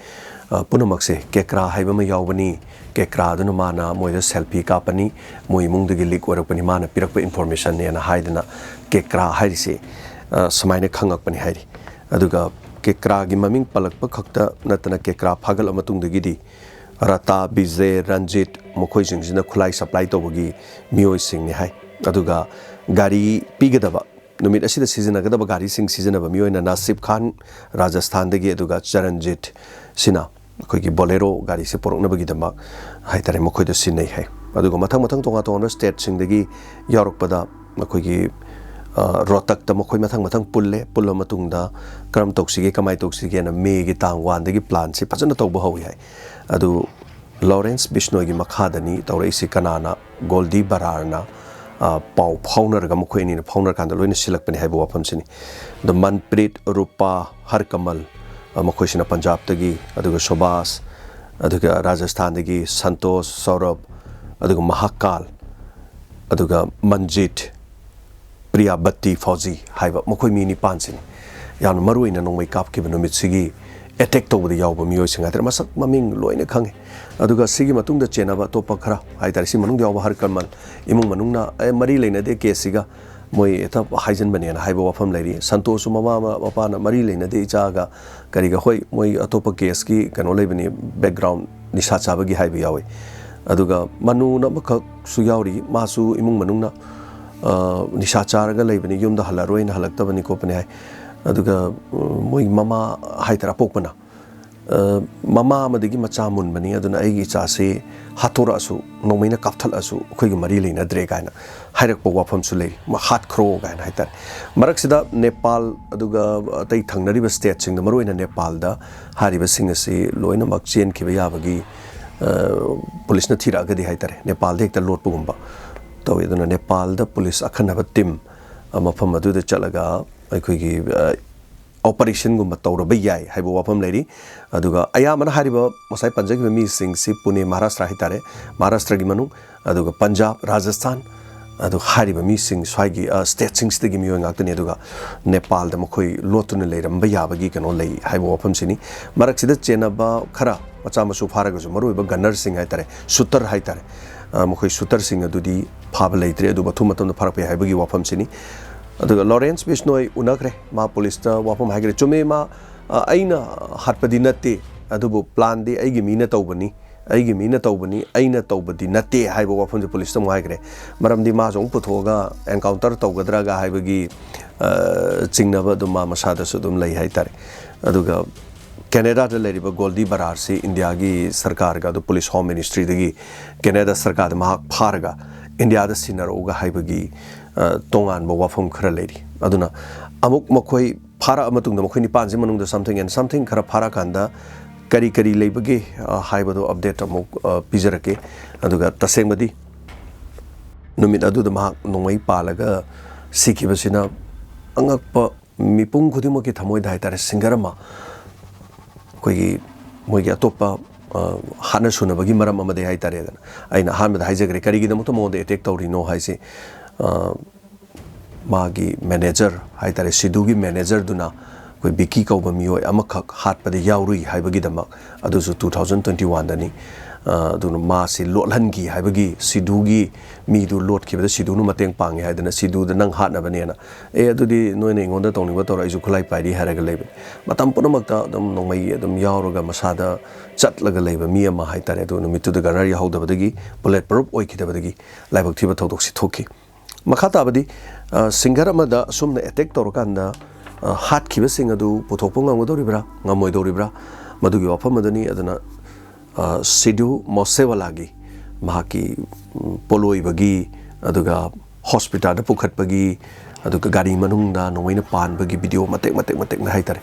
ꯑ, ꯄꯨꯝꯅꯃꯛꯁꯦ ꯀꯦꯀ꯭ꯔꯥ ꯍꯥꯏꯕ ꯑꯃ ꯌꯥꯎꯕꯅꯤ, ꯀꯦꯀ꯭ꯔꯥꯗꯨꯅ ꯃꯥꯅ ꯃꯣꯏꯗ ꯁꯦꯜꯐꯤ ꯀꯥꯞꯄꯅꯤ, ꯃꯣꯏ ꯏꯃꯨꯡꯗꯒꯤ ꯂꯤꯛ ꯑꯣꯏꯔꯛꯄꯅꯤ, ꯃꯥꯅ ꯄꯤꯔꯛꯄ ꯏꯟꯐꯣꯔꯃꯦꯁꯟꯅꯦꯅ ꯍꯥꯏꯗꯅ ꯀꯦꯀ꯭ꯔꯥ ꯍꯥꯏꯔꯤꯁꯦ, ꯑ, ꯁꯨꯃꯥꯏꯅ ꯈꯪꯉꯛꯄꯅꯤ ꯍꯥꯏꯔꯤ꯫ ꯑꯗꯨꯒ ꯀꯦꯀ꯭ꯔꯥꯒꯤ ꯃꯃꯤꯡ ꯄꯜꯂꯛꯄ ꯈꯛꯇ ꯅꯠꯇꯅ ꯀꯦꯀ꯭ꯔꯥ ꯐꯥꯒꯠꯂ ꯃꯇꯨꯡꯗꯒꯤꯗꯤ ꯔꯇꯥ, ꯕꯤꯖꯦ, ꯔꯟꯖꯤꯠ ꯃꯈꯣꯏꯁꯤꯡꯁꯤꯅ ꯈꯨꯠꯂꯥꯏ ꯁꯄ꯭ꯂꯥꯏ ꯇꯧꯕꯒꯤ ꯃꯤꯑꯣꯏꯁꯤꯡꯅꯤ ꯍꯥꯏ꯫ ꯑꯗꯨꯒ ꯒꯥꯔꯤ ꯄꯤꯒꯗꯕ, ꯅꯨꯃꯤꯠ ꯑꯁꯤꯗ ꯁꯤꯖꯤꯟꯅꯒꯗꯕ ꯒꯥꯔꯤꯁꯤꯡ ꯁꯤꯖꯤꯟꯅꯕ ꯃꯤꯑꯣꯏꯅ ꯅꯥꯁꯤꯞ ꯈꯥꯟ, ꯔꯥꯖꯁꯊꯥꯟꯗꯒꯤ, ꯑꯗꯨꯒ ꯆꯔꯟꯖꯤꯠ ꯁꯤꯅ ꯑꯩꯈꯣꯏꯒꯤ ꯕꯣꯂꯦꯔꯣ ꯒꯥꯔꯤꯁꯦ ꯄꯨꯔꯛꯅꯕꯒꯤꯗꯃꯛ ꯍꯥꯏꯇꯥꯔꯦ ꯃꯈꯣꯏꯗ ꯁꯤꯟꯅꯩ ꯍꯥꯏ꯫ ꯑꯗꯨꯒ ꯃꯊꯪ ꯃꯊꯪ ꯇꯣꯉꯥꯟ ꯇꯣꯉꯥꯟꯕ ꯁ꯭ꯇꯦꯠꯁꯤꯡꯗꯒꯤ ꯌꯥꯎꯔꯛꯄꯗ ꯑꯩꯈꯣꯏꯒꯤ, ꯑ, ꯔꯣꯍꯇꯛꯇ ꯃꯈꯣꯏ ꯃꯊꯪ ꯃꯊꯪ ꯄꯨꯜꯂꯦ꯫ ꯄꯨꯜꯂ ꯃꯇꯨꯡꯗ ꯀꯔꯝ ꯇꯧꯁꯤꯒꯦ, ꯀꯃꯥꯏꯅ ꯇꯧꯁꯤꯒꯦꯅ ꯃꯦꯒꯤ ꯇꯥꯡ ꯋꯥꯟꯗꯒꯤ ꯄ꯭ꯂꯥꯟꯁꯤ ꯐꯖꯅ ꯇꯧꯕ ꯍꯧꯏ ꯍꯥꯏ꯫ ꯑꯗꯨ ꯂꯣꯔꯦꯟꯁ ꯕꯤꯁꯅꯣꯏꯒꯤ ꯃꯈꯥꯗꯅꯤ ꯇꯧꯔꯛꯏꯁꯤ꯫ ꯀꯅꯥꯅ? ꯒꯣꯜꯗꯤ ꯕꯔꯥꯔꯅ, ꯑ, ꯄꯥꯎ ꯐꯥꯎꯅꯔꯒ ꯃꯈꯣꯏ ꯑꯅꯤꯅ ꯐꯥꯎꯅꯔꯀꯥꯟꯗ ꯂꯣꯏꯅ ꯁꯤꯜꯂꯛꯄꯅꯤ ꯍꯥꯏꯕ ꯋꯥꯐꯝꯁꯤꯅꯤ꯫ ꯑꯗꯣ ꯃꯟꯄ꯭ꯔꯤꯠ, ꯔꯨꯄꯥ, ꯍꯔꯀꯃꯜ, ꯑ, ꯃꯈꯣꯏꯁꯤꯅ ꯄꯟꯖꯥꯕꯇꯒꯤ, ꯑꯗꯨꯒ ꯁꯣꯕꯥꯁ, ꯑꯗꯨꯒ ꯔꯥꯖꯁꯊꯥꯟꯗꯒꯤ ꯁꯟꯇꯣꯁ, ꯁꯧꯔꯚ, ꯑꯗꯨꯒ ꯃꯍꯥꯀꯥꯜ, ꯑꯗꯨꯒ ꯃꯟꯖꯤꯠ, ꯄ꯭ꯔꯤꯌꯥꯕꯠꯇꯤ, ꯐꯧꯖꯤ ꯍꯥꯏꯕ ꯃꯈꯣꯏ ꯃꯤ ꯅꯤꯄꯥꯟꯁꯤꯅꯤ꯫ ꯌꯥꯝꯅ ꯃꯔꯨ ꯑꯣꯏꯅ ꯅꯣꯡꯃꯩ ꯀꯥꯞꯈꯤꯕ ꯅꯨꯃꯤꯠꯁꯤꯒꯤ ꯑꯦꯇꯦꯛ ꯇꯧꯕꯗ ꯌꯥꯎꯕ ꯃꯤꯑꯣꯏꯁꯤꯡ ꯍꯥꯏꯇꯥꯔꯦ, ꯃꯁꯛ ꯃꯃꯤꯡ ꯂꯣꯏꯅ ꯈꯪꯉꯤ꯫ ꯑꯗꯨꯒ ꯁꯤꯒꯤ ꯃꯇꯨꯡꯗ ꯆꯦꯟꯅꯕ ꯑꯇꯣꯞꯄ ꯈꯔ ꯍꯥꯏꯇꯥꯔꯦ, ꯁꯤ ꯃꯅꯨꯡꯗ ꯌꯥꯎꯕ ꯍꯔꯀꯃꯜ, ꯏꯃꯨꯡ ꯃꯅꯨꯡꯅ, "ꯑꯦ, ꯃꯔꯤ ꯂꯩꯅꯗꯦ ꯀꯦꯁꯁꯤꯒ, ꯃꯣꯏ ꯍꯦꯛꯇ ꯍꯥꯏꯖꯤꯟꯕꯅꯦꯅ" ꯍꯥꯏꯕ ꯋꯥꯐꯝ ꯂꯩꯔꯤ꯫ ꯁꯟꯇꯣꯁꯁꯨ ꯃꯃꯥ ꯑꯃ-, ꯃꯄꯥꯅ "ꯃꯔꯤ ꯂꯩꯅꯗꯦ ꯏꯆꯥꯒ", ꯀꯔꯤꯒ, ꯍꯣꯏ, ꯃꯣꯏ ꯑꯇꯣꯞꯄ ꯀꯦꯁꯀꯤ ꯀꯩꯅꯣ ꯂꯩꯕꯅꯤ, ꯕꯦꯛꯒ꯭ꯔꯥꯎꯟ ꯅꯤꯁꯥ ꯆꯥꯕꯒꯤ ꯍꯥꯏꯕ ꯌꯥꯎꯏ꯫ ꯑꯗꯨꯒ ꯃꯅꯨꯅ ꯑꯃꯈꯛꯁꯨ ꯌꯥꯎꯔꯤ, ꯃꯥꯁꯨ ꯏꯃꯨꯡ ꯃꯅꯨꯡꯅ, ꯑ, ꯅꯤꯁꯥ ꯆꯥꯔꯒ ꯂꯩꯕꯅꯤ, ꯌꯨꯝꯗ ꯍꯜꯂꯔꯣꯏꯅ ꯍꯜꯂꯛꯇꯕꯅꯤ ꯈꯣꯠꯄꯅꯤ ꯍꯥꯏ꯫ ꯑꯗꯨꯒ, ꯎꯝ, ꯃꯣꯏ ꯃꯃꯥ ꯍꯥꯏꯇꯥꯔꯦ, ꯑꯄꯣꯛꯄꯅ, ꯑ, ꯃꯃꯥ ꯑꯃꯗꯒꯤ ꯃꯆꯥ ꯃꯨꯟꯕꯅꯤ, ꯑꯗꯨꯅ ꯑꯩꯒꯤ ꯏꯆꯥꯁꯤ ꯍꯥꯠꯇꯣꯔꯛꯑꯁꯨ, ꯅꯣꯡꯃꯩꯅ ꯀꯥꯞꯊꯠꯂꯛꯑꯁꯨ ꯑꯩꯈꯣꯏꯒꯤ ꯃꯔꯤ ꯂꯩꯅꯗ꯭ꯔꯦ ꯀꯥꯏꯅ ꯍꯥꯏꯔꯛꯄ ꯋꯥꯐꯝꯁꯨ ꯂꯩ, "ꯃꯥ ꯍꯥꯠꯈ꯭ꯔꯣ" ꯀꯥꯏꯅ ꯍꯥꯏꯇꯥꯔꯦ꯫ ꯃꯔꯛꯁꯤꯗ ꯅꯦꯄꯥꯜ ꯑꯗꯨꯒ ꯑꯇꯩ ꯊꯪꯅꯔꯤꯕ ꯁ꯭ꯇꯦꯠꯁꯤꯡꯗ, ꯃꯔꯨꯑꯣꯏꯅ ꯅꯦꯄꯥꯜꯗ ꯍꯥꯏꯔꯤꯕꯁꯤꯡ ꯑꯁꯤ ꯂꯣꯏꯅꯃꯛ ꯆꯦꯟꯈꯤꯕ ꯌꯥꯕꯒꯤ, ꯑ, ꯄꯨꯂꯤꯁꯅ ꯊꯤꯔꯛꯑꯒꯗꯤ ꯍꯥꯏꯇꯥꯔꯦ, ꯅꯦꯄꯥꯜꯗ ꯍꯦꯛꯇ ꯂꯣꯠꯄꯒꯨꯝꯕ ꯇꯧꯏ꯫ ꯑꯗꯨꯅ ꯅꯦꯄꯥꯜꯗ ꯄꯨꯂꯤꯁ ꯑꯈꯟꯅꯕ ꯇꯤꯝ, ꯑ, ꯃꯐꯝ ꯑꯗꯨꯗ ꯆꯠꯂꯒ ꯑꯩꯈꯣꯏꯒꯤ, ꯑ, ꯑꯣꯄꯔꯦꯁꯟꯒꯨꯝꯕ ꯇꯧꯔꯕ ꯌꯥꯏ ꯍꯥꯏꯕ ꯋꯥꯐꯝ ꯂꯩꯔꯤ꯫ ꯑꯗꯨꯒ ꯑꯌꯥꯝꯕꯅ ꯍꯥꯏꯔꯤꯕ ꯉꯁꯥꯏ ꯄꯟꯖꯈꯤꯕ ꯃꯤꯁꯤꯡꯁꯤ ꯄꯨꯅꯦ, ꯃꯍꯥꯔꯥꯁꯇ꯭ꯔ ꯍꯥꯏꯇꯥꯔꯦ, ꯃꯍꯥꯔꯥꯁꯇ꯭ꯔꯒꯤ ꯃꯅꯨꯡ, ꯑꯗꯨꯒ ꯄꯟꯖꯥꯕ, ꯔꯥꯖꯁꯊꯥꯟ, ꯑꯗꯨ ꯍꯥꯏꯔꯤꯕ ꯃꯤꯁꯤꯡ ꯁ꯭ꯋꯥꯏꯒꯤ, ꯑ, ꯁ꯭ꯇꯦꯠꯁꯤꯡꯁꯤꯗꯒꯤ ꯃꯤꯑꯣꯏ ꯉꯥꯛꯇꯅꯤ꯫ ꯑꯗꯨꯒ ꯅꯦꯄꯥꯜꯗ ꯃꯈꯣꯏ ꯂꯣꯠꯇꯨꯅ ꯂꯩꯔꯝꯕ ꯌꯥꯕꯒꯤ ꯀꯩꯅꯣ ꯂꯩ ꯍꯥꯏꯕ ꯋꯥꯐꯝꯁꯤꯅꯤ꯫ ꯃꯔꯛꯁꯤꯗ ꯆꯦꯟꯅꯕ ꯈꯔ ꯃꯆꯥ ꯃꯁꯨ ꯐꯥꯔꯒꯁꯨ, ꯃꯔꯨꯑꯣꯏꯕ ꯒꯟꯅꯔꯁꯤꯡ ꯍꯥꯏꯇꯥꯔꯦ, ꯁꯨꯇꯔ ꯍꯥꯏꯇꯥꯔꯦ, ꯑ, ꯃꯈꯣꯏ ꯁꯨꯇꯔꯁꯤꯡ ꯑꯗꯨꯗꯤ ꯐꯥꯕ ꯂꯩꯇ꯭ꯔꯦ, ꯑꯗꯨꯕꯨ ꯑꯊꯨꯕ ꯃꯇꯝꯗ ꯐꯥꯔꯛꯄ ꯌꯥꯏ ꯍꯥꯏꯕꯒꯤ ꯋꯥꯐꯝꯁꯤꯅꯤ꯫ ꯑꯗꯨꯒ ꯂꯣꯔꯦꯟꯁ ꯕꯤꯁꯅꯣꯏ ꯎꯅꯈ꯭ꯔꯦ, ꯃꯥ ꯄꯨꯂꯤꯁꯇ ꯋꯥꯐꯝ ꯍꯥꯏꯈ꯭ꯔꯦ꯫ ꯆꯨꯝꯃꯦ, ꯃꯥ, ꯑ, ꯑꯩꯅ ꯍꯥꯠꯄꯗꯤ ꯅꯠꯇꯦ, ꯑꯗꯨꯕꯨ ꯄ꯭ꯂꯥꯟꯗꯤ ꯑꯩꯒꯤ ꯃꯤꯅ ꯇꯧꯕꯅꯤ, ꯑꯩꯒꯤ ꯃꯤꯅ ꯇꯧꯕꯅꯤ, ꯑꯩꯅ ꯇꯧꯕꯗꯤ ꯅꯠꯇꯦ ꯍꯥꯏꯕ ꯋꯥꯐꯝꯁꯦ ꯄꯨꯂꯤꯁꯇ ꯑꯃꯨꯛ ꯍꯥꯏꯈ꯭ꯔꯦ꯫ ꯃꯔꯝꯗꯤ ꯃꯥꯁꯨ ꯑꯃꯨꯛ ꯄꯨꯊꯣꯛꯑꯒ ꯑꯦꯟꯀꯥꯎꯟꯇꯔ ꯇꯧꯒꯗ꯭ꯔꯒ ꯍꯥꯏꯕꯒꯤ, ꯑ, ꯆꯤꯡꯅꯕ ꯑꯗꯨꯝ ꯃꯥ ꯃꯁꯥꯗꯁꯨ ꯑꯗꯨꯝ ꯂꯩ ꯍꯥꯏꯇꯥꯔꯦ꯫ ꯑꯗꯨꯒ ꯀꯦꯅꯦꯗꯥꯗ ꯂꯩꯔꯤꯕ ꯒꯣꯜꯗꯤ ꯕꯔꯥꯔꯁꯤ ꯏꯟꯗꯤꯌꯥꯒꯤ ꯁꯔꯀꯥꯔꯒ, ꯑꯗꯨ ꯄꯨꯂꯤꯁ ꯍꯣꯝ ꯃꯤꯅꯤꯁꯇ꯭ꯔꯤꯗꯒꯤ ꯀꯦꯅꯦꯗꯥ ꯁꯔꯀꯥꯔꯗ ꯃꯍꯥꯛ ꯐꯥꯔꯒ ꯏꯟꯗꯤꯌꯥꯗ ꯁꯤꯟꯅꯔꯛꯎꯒ ꯍꯥꯏꯕꯒꯤ, ꯑ, ꯇꯣꯉꯥꯟꯕ ꯋꯥꯐꯝ ꯈꯔ ꯂꯩꯔꯤ꯫ ꯑꯗꯨꯅ ꯑꯃꯨꯛ ꯃꯈꯣꯏ ꯐꯥꯔꯛꯑ ꯃꯇꯨꯡꯗ ꯃꯈꯣꯏ ꯅꯤꯄꯥꯟꯁꯤ ꯃꯅꯨꯡꯗ something and something ꯈꯔ ꯐꯥꯔꯛꯑꯀꯥꯟꯗ ꯀꯔꯤ ꯀꯔꯤ ꯂꯩꯕꯒꯦ, ꯑ, ꯍꯥꯏꯕꯗꯣ ꯑꯞꯗꯦꯠ ꯑꯃꯨꯛ, ꯑ, ꯄꯤꯖꯔꯛꯀꯦ꯫ ꯑꯗꯨꯒ ꯇꯁꯦꯡꯕꯗꯤ ꯅꯨꯃꯤꯠ ꯑꯗꯨꯗ ꯃꯍꯥꯛ ꯅꯣꯡꯃꯩ ꯄꯥꯜꯂꯒ ꯁꯤꯈꯤꯕꯁꯤꯅ ꯑꯉꯛꯄ, ꯃꯤꯄꯨꯝ ꯈꯨꯗꯤꯡꯃꯛꯀꯤ ꯊꯃꯣꯏꯗ ꯍꯥꯏꯇꯥꯔꯦ, ꯁꯤꯡꯒꯔ ꯑꯃ ꯑꯩꯈꯣꯏꯒꯤ ꯃꯣꯏꯒꯤ ꯑꯇꯣꯞꯄ, ꯑ, ꯍꯥꯠꯅ ꯁꯨꯅꯕꯒꯤ ꯃꯔꯝ ꯑꯃꯗꯤ ꯍꯥꯏꯇꯥꯔꯦꯗꯅ꯫ ꯑꯩꯅ ꯑꯍꯥꯟꯕꯗ ꯍꯥꯏꯖꯈ꯭ꯔꯦ, ꯀꯔꯤꯒꯤꯗꯃꯛꯇ ꯃꯉꯣꯟꯗ ꯑꯦꯇꯦꯛ ꯇꯧꯔꯤꯅꯣ ꯍꯥꯏꯁꯦ, ꯑ, ꯃꯥꯒꯤ ꯃꯦꯅꯦꯖꯔ ꯍꯥꯏꯇꯥꯔꯦ, ꯁꯤꯗꯨꯒꯤ ꯃꯦꯅꯦꯖꯔꯗꯨꯅ ꯑꯩꯈꯣꯏ ꯕꯤꯀꯤ ꯀꯧꯕ ꯃꯤꯑꯣꯏ ꯑꯃꯈꯛ ꯍꯥꯠꯄꯗ ꯌꯥꯎꯔꯨꯏ ꯍꯥꯏꯕꯒꯤꯗꯃꯛ, ꯑꯗꯨꯁꯨ two thousand twenty oneꯗꯅꯤ꯫ ꯑ, ꯑꯗꯨꯅ ꯃꯥꯁꯤ ꯂꯣꯠꯍꯟꯈꯤ ꯍꯥꯏꯕꯒꯤ, ꯁꯤꯗꯨꯒꯤ ꯃꯤꯗꯨ ꯂꯣꯠꯈꯤꯕꯗ ꯁꯤꯗꯨꯅ ꯃꯇꯦꯡ ꯄꯥꯡꯉꯤ ꯍꯥꯏꯗꯅ ꯁꯤꯗꯨꯗ ꯅꯪ ꯍꯥꯠꯅꯕꯅꯦꯅ, "ꯑꯦ, ꯑꯗꯨꯗꯤ ꯅꯣꯏꯅ ꯑꯩꯉꯣꯟꯗ ꯇꯧꯅꯤꯡꯕ ꯇꯧꯔꯣ, ꯑꯩꯁꯨ ꯈꯨꯠꯂꯥꯏ ꯄꯥꯏꯔꯤ" ꯍꯥꯏꯔꯒ ꯂꯩꯕꯅꯤ꯫ ꯃꯇꯝ ꯄꯨꯝꯅꯃꯛꯇ ꯑꯗꯨꯝ ꯅꯣꯡꯃꯩ ꯑꯗꯨꯝ ꯌꯥꯎꯔꯒ ꯃꯁꯥꯗ ꯆꯠꯂꯒ ꯂꯩꯕ ꯃꯤ ꯑꯃ ꯍꯥꯏꯇꯥꯔꯦ꯫ ꯑꯗꯨ ꯅꯨꯃꯤꯠꯇꯨꯗ ꯒꯟꯅꯔ ꯌꯥꯍꯧꯗꯕꯗꯒꯤ, ꯕꯨꯂꯦꯠ ꯄ꯭ꯔꯨꯞ ꯑꯣꯏꯈꯤꯗꯕꯗꯒꯤ ꯂꯥꯏꯕꯛ ꯊꯤꯕ ꯊꯧꯗꯣꯛꯁꯤ ꯊꯣꯛꯈꯤ꯫ ꯃꯈꯥ ꯇꯥꯕꯗꯤ, ꯑ, ꯁꯤꯡꯒꯔ ꯑꯃꯗ ꯑꯁꯨꯝꯅ ꯑꯦꯇꯦꯛ ꯇꯧꯔꯀꯥꯟꯗ, ꯑ, ꯍꯥꯠꯈꯤꯕꯁꯤꯡ ꯑꯗꯨ ꯄꯨꯊꯣꯛꯄ ꯉꯝꯒꯗꯧꯔꯤꯕ꯭ꯔꯥ, ꯉꯝꯃꯣꯏꯗꯧꯔꯤꯕ꯭ꯔꯥ, ꯃꯗꯨꯒꯤ ꯋꯥꯐꯝ ꯑꯗꯨꯅꯤ꯫ ꯑꯗꯨꯅ, ꯑ, ꯁꯤꯙꯨ ꯃꯣꯁꯦꯋꯥꯂꯥꯒꯤ, ꯃꯍꯥꯛꯀꯤ, ꯎꯝ, ꯄꯣꯂꯣꯏꯕꯒꯤ, ꯑꯗꯨꯒ ꯍꯣꯁꯄꯤꯇꯥꯜꯗ ꯄꯨꯈꯠꯄꯒꯤ, ꯑꯗꯨꯒ ꯒꯥꯔꯤ ꯃꯅꯨꯡꯗ ꯅꯣꯡꯃꯩꯅ ꯄꯥꯟꯕꯒꯤ ꯚꯤꯗꯤꯑꯣ ꯃꯇꯦꯛ ꯃꯇꯦꯛ ꯃꯇꯦꯛꯅ ꯍꯥꯏꯇꯥꯔꯦ,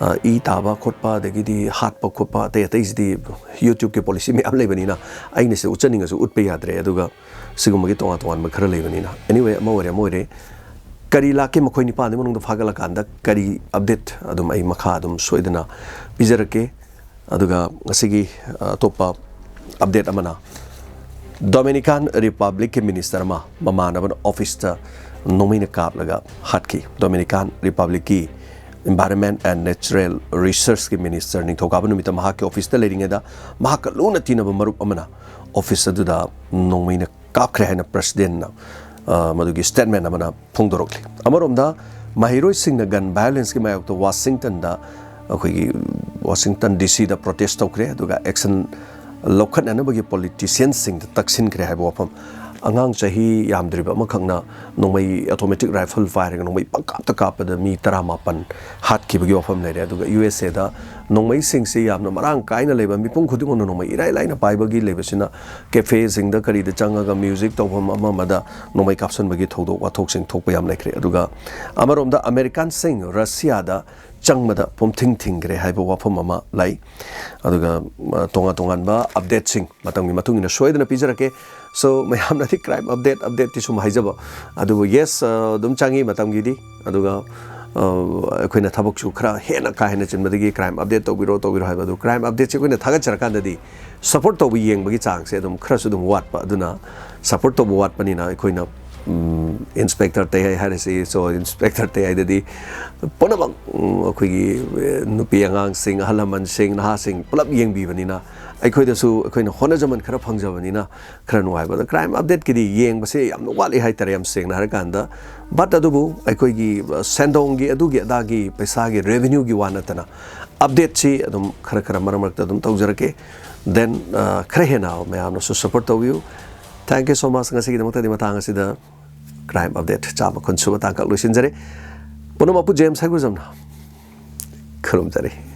ꯑ, ꯏ ꯇꯥꯕ ꯈꯣꯠꯄ, ꯑꯗꯒꯤꯗꯤ ꯍꯥꯠꯄ ꯈꯣꯠꯄ, ꯑꯇꯩ ꯑꯇꯩꯁꯤꯗꯤ YouTube-ꯀꯤ ꯄꯣꯂꯤꯁꯤ ꯃꯌꯥꯝ ꯂꯩꯕꯅꯤꯅ ꯑꯩꯅ ꯁꯤꯗ ꯎꯠꯆꯅꯤꯡꯉꯁꯨ ꯎꯠꯄ ꯌꯥꯗ꯭ꯔꯦ꯫ ꯑꯗꯨꯒ ꯁꯤꯒꯨꯝꯕꯒꯤ ꯇꯣꯉꯥꯟ ꯇꯣꯉꯥꯟꯕ ꯈꯔ ꯂꯩꯕꯅꯤꯅ꯫ Anyway, ꯑꯃ ꯑꯣꯏꯔꯦ, ꯑꯃ ꯑꯣꯏꯔꯦ꯫ ꯀꯔꯤ ꯂꯥꯛꯀꯦ ꯃꯈꯣꯏ ꯅꯤꯄꯥꯟꯗꯨꯒꯤ ꯃꯅꯨꯡꯗ ꯐꯥꯒꯠꯂꯀꯥꯟꯗ ꯀꯔꯤ ꯑꯞꯗꯦꯠ ꯑꯗꯨꯝ ꯑꯩ ꯃꯈꯥ ꯑꯗꯨꯝ ꯁꯣꯏꯗꯅ ꯄꯤꯖꯔꯛꯀꯦ꯫ ꯑꯗꯨꯒ ꯉꯁꯤꯒꯤ, ꯑ, ꯑꯇꯣꯞꯄ ꯑꯞꯗꯦꯠ ꯑꯃꯅ, ꯗꯣꯃꯤꯅꯤꯀꯥꯟ ꯔꯤꯄꯕ꯭ꯂꯤꯛꯀꯤ ꯃꯤꯅꯤꯁꯇꯔ ꯑꯃ ꯃꯃꯥꯟꯅꯕꯅ ꯑꯣꯐꯤꯁꯇ ꯅꯣꯡꯃꯩꯅ ꯀꯥꯞꯂꯒ ꯍꯥꯠꯈꯤ꯫ Dominican ꯔꯤꯄꯕ꯭ꯂꯤꯛꯀꯤ Environment and Natural Resource-ꯀꯤ minister ꯅꯤꯡꯊꯧꯀꯥꯕ ꯅꯨꯃꯤꯠꯇ ꯃꯍꯥꯛꯀꯤ ꯑꯣꯐꯤꯁꯇ ꯂꯩꯔꯤꯉꯩꯗ ꯃꯍꯥꯛꯀ ꯂꯨꯅ ꯇꯤꯟꯅꯕ ꯃꯔꯨꯞ ꯑꯃꯅ ꯑꯣꯐꯤꯁ ꯑꯗꯨꯗ ꯅꯣꯡꯃꯩꯅ ꯀꯥꯞꯈ꯭ꯔꯦ ꯍꯥꯏꯅ ꯄ꯭ꯔꯦꯁꯤꯗꯦꯟꯠꯅ, ꯑ, ꯃꯗꯨꯒꯤ ꯁ꯭ꯇꯦꯠꯃꯦꯟ ꯑꯃꯅ ꯐꯣꯡꯗꯣꯔꯛꯂꯤ꯫ ꯑꯃꯔꯣꯝꯗ, ꯃꯍꯩꯔꯣꯏꯁꯤꯡꯅ ꯒꯟ ꯚꯥꯏꯑꯣꯂꯦꯟꯁꯀꯤ ꯃꯥꯌꯣꯛꯇ ꯋꯥꯁꯤꯡꯇꯟꯗ, ꯑꯩꯈꯣꯏꯒꯤ ꯋꯥꯁꯤꯡꯇꯟ ꯗꯤ ꯁꯤꯗ ꯄ꯭ꯔꯣꯇꯦꯁ ꯇꯧꯈ꯭ꯔꯦ, ꯑꯗꯨꯒ ꯑꯦꯛꯁꯟ ꯂꯧꯈꯠꯅꯅꯕꯒꯤ ꯄꯣꯂꯤꯇꯤꯁꯤꯌꯟꯁꯤꯡꯗ ꯇꯛꯁꯤꯟꯈ꯭ꯔꯦ ꯍꯥꯏꯕ ꯋꯥꯐꯝ꯫ ꯑꯉꯥꯡ ꯆꯍꯤ ꯌꯥꯝꯗ꯭ꯔꯤꯕ ꯑꯃꯈꯛꯅ ꯅꯣꯡꯃꯩ, ꯑꯣꯇꯣꯃꯦꯇꯤꯛ ꯔꯥꯏꯐꯜ ꯄꯥꯏꯔꯒ ꯅꯣꯡꯃꯩ ꯄꯪꯀꯥꯞꯇ ꯀꯥꯞꯄꯗ ꯃꯤ ꯇꯔꯥꯃꯥꯄꯟ ꯍꯥꯠꯈꯤꯕꯒꯤ ꯋꯥꯐꯝ ꯂꯩꯔꯦ꯫ ꯑꯗꯨꯒ ꯌꯨ ꯑꯦꯁ ꯑꯦꯗ ꯅꯣꯡꯃꯩꯁꯤꯡꯁꯤ ꯌꯥꯝꯅ ꯃꯔꯥꯡ ꯀꯥꯏꯅ ꯂꯩꯕ, ꯃꯤꯄꯨꯝ ꯈꯨꯗꯤꯡꯃꯛꯅ ꯅꯣꯡꯃꯩ ꯏꯔꯥꯏ ꯂꯥꯏꯅ ꯄꯥꯏꯕꯒꯤ ꯂꯩꯕꯁꯤꯅ ꯀꯦꯐꯦꯁꯤꯡꯗ ꯀꯔꯤꯗ ꯆꯪꯉꯒ ꯃ꯭ꯌꯨꯖꯤꯛ ꯇꯧꯐꯝ ꯑꯃ ꯑꯃꯗ ꯅꯣꯡꯃꯩ ꯀꯥꯞꯁꯤꯟꯕꯒꯤ ꯊꯧꯗꯣꯛ ꯋꯥꯊꯣꯛꯁꯤꯡ ꯊꯣꯛꯄ ꯌꯥꯝ ꯂꯩꯈ꯭ꯔꯦ꯫ ꯑꯗꯨꯒ ꯑꯃꯔꯣꯝꯗ ꯑꯃꯦꯔꯤꯀꯥꯟꯁꯤꯡ ꯔꯁꯤꯌꯥꯗ ꯆꯪꯕꯗ ꯄꯨꯝꯊꯤꯡ ꯊꯤꯡꯈ꯭ꯔꯦ ꯍꯥꯏꯕ ꯋꯥꯐꯝ ꯑꯃ ꯂꯩ꯫ ꯑꯗꯨꯒ, ꯑ, ꯇꯣꯉꯥꯟ ꯇꯣꯉꯥꯟꯕ ꯑꯞꯗꯦꯠꯁꯤꯡ ꯃꯇꯝꯒꯤ ꯃꯇꯨꯡ ꯏꯟꯅ ꯁꯣꯏꯗꯅ ꯄꯤꯖꯔꯛꯀꯦ꯫ So, ꯃꯌꯥꯝꯅꯗꯤ ꯀ꯭ꯔꯥꯏꯝ ꯑꯞꯗꯦꯠ, ꯑꯞꯗꯦꯠꯇꯤ ꯁꯨꯝ ꯍꯥꯏꯖꯕ꯫ ꯑꯗꯨꯕꯨ, ꯌꯦꯁ, ꯑ, ꯑꯗꯨꯝ ꯆꯪꯉꯤ ꯃꯇꯝꯒꯤꯗꯤ꯫ ꯑꯗꯨꯒ, ꯑ, ꯑꯩꯈꯣꯏꯅ ꯊꯕꯛꯁꯨ ꯈꯔ ꯍꯦꯟꯅ ꯀꯥ ꯍꯦꯟꯅ ꯆꯤꯟꯕꯗꯒꯤ ꯀ꯭ꯔꯥꯏꯝ ꯑꯞꯗꯦꯠ ꯇꯧꯕꯤꯔꯣ, ꯇꯧꯕꯤꯔꯣ ꯍꯥꯏꯕ꯫ ꯑꯗꯨ ꯀ꯭ꯔꯥꯏꯝ ꯑꯞꯗꯦꯠꯁꯦ ꯑꯩꯈꯣꯏꯅ ꯊꯥꯒꯠꯆꯔꯀꯥꯟꯗꯗꯤ ꯁꯞꯄꯣꯔꯠ ꯇꯧꯕ ꯌꯦꯡꯕꯒꯤ ꯆꯥꯡꯁꯦ ꯑꯗꯨꯝ ꯈꯔꯁꯨ ꯑꯗꯨꯝ ꯋꯥꯠꯄ꯫ ꯑꯗꯨꯅ ꯁꯞꯄꯣꯔꯠ ꯇꯧꯕ ꯋꯥꯠꯄꯅꯤꯅ ꯑꯩꯈꯣꯏꯅ, ꯎꯝ, ꯏꯟꯁꯄꯦꯛꯇꯔ ꯇꯩꯍꯩ ꯍꯥꯏꯔꯁꯤ, ꯁꯣ ꯏꯟꯁꯄꯦꯛꯇꯔ ꯇꯩꯍꯩꯗꯗꯤ ꯄꯨꯝꯅꯃꯛ, ꯎꯝ, ꯑꯩꯈꯣꯏꯒꯤ, ꯑꯦ, ꯅꯨꯄꯤ ꯑꯉꯥꯡꯁꯤꯡ, ꯑꯍꯜ ꯂꯃꯟꯁꯤꯡ, ꯅꯍꯥꯁꯤꯡ ꯄꯨꯂꯞ ꯌꯦꯡꯕꯤꯕꯅꯤꯅ, ꯑꯩꯈꯣꯏꯗꯁꯨ ꯑꯩꯈꯣꯏꯅ ꯍꯣꯠꯅꯖꯃꯟ ꯈꯔ ꯐꯪꯖꯕꯅꯤꯅ ꯈꯔ ꯅꯨꯡꯉꯥꯏꯕ꯫ ꯑꯗꯣ ꯀ꯭ꯔꯥꯏꯝ ꯑꯞꯗꯦꯠꯀꯤꯗꯤ ꯌꯦꯡꯕꯁꯦ ꯌꯥꯝꯅ ꯋꯥꯠꯂꯤ ꯍꯥꯏꯇꯥꯔꯦ, ꯌꯥꯝ ꯁꯦꯡꯅ ꯍꯥꯏꯔꯀꯥꯟꯗ꯫ ꯕꯠ ꯑꯗꯨꯕꯨ ꯑꯩꯈꯣꯏꯒꯤ, ꯑ, ꯁꯦꯟꯗꯣꯡꯒꯤ, ꯑꯗꯨꯒꯤ ꯑꯗꯥꯒꯤ ꯄꯩꯁꯥꯒꯤ ꯔꯦꯚꯤꯅ꯭ꯌꯨꯒꯤ ꯋꯥ ꯅꯠꯇꯅ, ꯑꯞꯗꯦꯠꯁꯤ ꯑꯗꯨꯝ ꯈꯔ ꯈꯔ ꯃꯔꯛ ꯃꯔꯛꯇ ꯑꯗꯨꯝ ꯇꯧꯖꯔꯛꯀꯦ꯫ ꯗꯦꯟ, ꯑ, ꯈꯔ ꯍꯦꯟꯅ ꯃꯌꯥꯝꯅꯁꯨ ꯁꯄꯣꯔꯠ ꯇꯧꯕꯤꯌꯨ꯫ Thank you so much꯫ ꯉꯁꯤꯒꯤꯗꯃꯛꯇꯗꯤ ꯃꯇꯥꯡ ꯑꯁꯤꯗ ꯀ꯭ꯔꯥꯏꯝ ꯑꯞꯗꯦꯠ ꯆꯥꯝꯃ ꯀꯨꯟ ꯁꯨꯕ ꯇꯥꯡꯀꯛ ꯂꯣꯏꯁꯤꯟꯖꯔꯦ꯫ ꯄꯨꯝꯅꯃꯛꯄꯨ ꯖꯦꯝꯁ ꯍꯩꯒ꯭ꯔꯨꯖꯝꯅ ꯈꯨꯔꯨꯝꯖꯔꯤ꯫